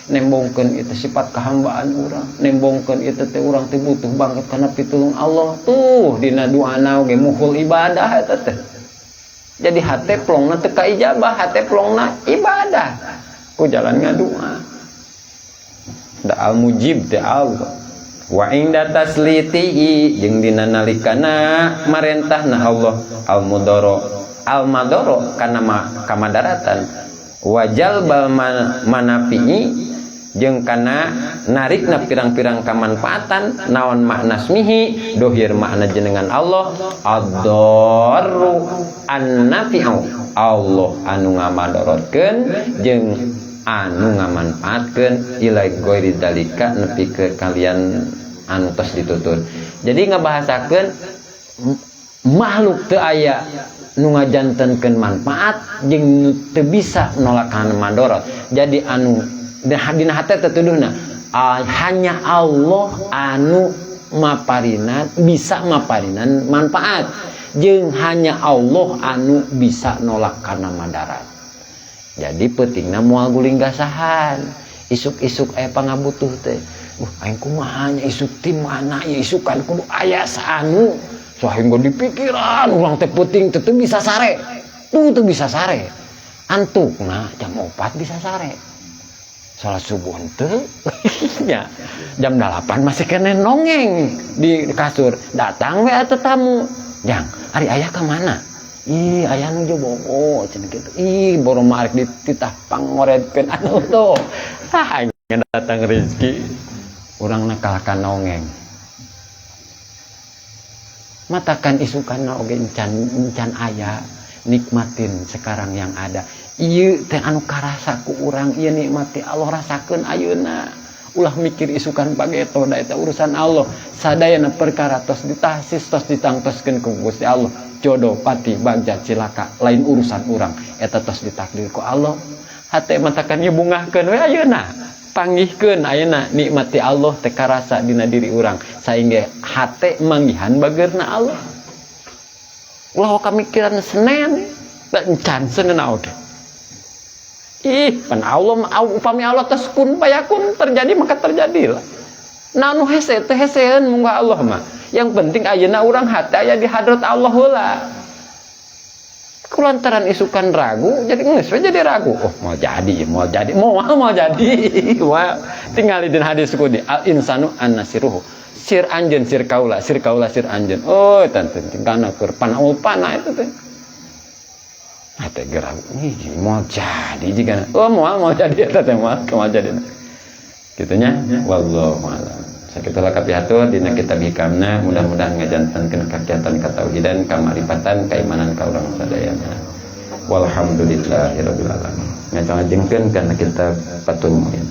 Speaker 1: Nembongkeun itu sifat kehambaan urang, nembongkeun itu teh urang teh butuh banget kana pitulung Allah. Tuh dina doana oge muhul ibadah eta teh. Jadi hate plongna teu ka ijabah, hate plongna ibadah. Ku jalan ngadua. Da al mujib teh Allah. Wa inda taslitihi jeung dina nalikana marentahna Allah al mudoro al madoro kana kamadaratan wajal bal manafi'i jeung kana narikna pirang-pirang kamanfaatan naon makna smihi dohir makna jenengan Allah ad-darru an-nafi'u Allah anu ngamadorotkeun jeung anu ngamanfaatkeun ila ghairi dalika nepi ke kalian anu tos ditutur. Jadi ngabahasakeun makhluk teu aya nu ngajantenkeun manfaat jeung teu bisa nolakan madorot. Jadi anu dina hate tetuduhna hanya Allah anu maparinan bisa maparinan manfaat jeung hanya Allah anu bisa nolak kana madarat. Jadi peutingna moal guling gasahan. Isuk-isuk aya pangabutuh teh. Aing kumaha nya isuk ti mana ya isukan kudu aya saanu. Sahingga dipikiran urang teh peuting teh teu bisa sare. Tuh teu bisa sare. Antukna jam 4 bisa sare. Salat subuh henteu. Nya. Jam 8 masih kene nongeng di kasur. Datang we atuh tamu. Jang, ari ayah ka mana? Ih, ayah nu bobo cenah kitu. Ih, boro marek dititah pangoredkeun anu tuh. Ah, datang rezeki. Urang nakalkan nongeng. Matakan isukan oge encan encan aya, nikmatin sekarang yang ada. Ieu teh anu karasa ku urang ieu nikmati Allah rasakeun ayeuna. Ulah mikir isukan pageto da eta urusan Allah. Sadayana perkara tos ditahsis tos ditangtoskeun ku Gusti Allah. Jodoh pati bagja cilaka lain urusan urang eta tos ditakdir ku Allah. Hate matakan ieu bungahkeun we ayeuna. Panggihkeun ayeuna nikmati Allah teh karasa dina diri urang sehingga hate manggihan bageurna Allah. Ulah kamikiran Senen, encan Senen oge. Ih, pan Allah upami Allah tos kun payakun terjadi maka terjadilah. Nah nu hese teh heseun munggah Allah mah. Yang penting ayeuna urang hate aya di hadrat Allah heula. Kulantaran isukan ragu jadi geus we jadi ragu. Oh, mau jadi, mau jadi, mau mau jadi. Wah, tinggal di hadis kudi al insanu annasiruhu. Sir anjeun sir kaula, sir kaula sir anjeun. Oh, tante tingkana keur pana itu teh. Hate gerak, ih mau jadi jika oh mau mau jadi eta teh mau mau jadi. Gitunya wallahu a'lam. Sakitulah kapihatur dina kitab hikamna, mudah-mudahan ngajantankeun kakiatan katauhidan kamaripatan kaimanan ka urang sadayana. Walhamdulillahirabbil alamin. Ngajengkeun kana kitab Fathul Muin.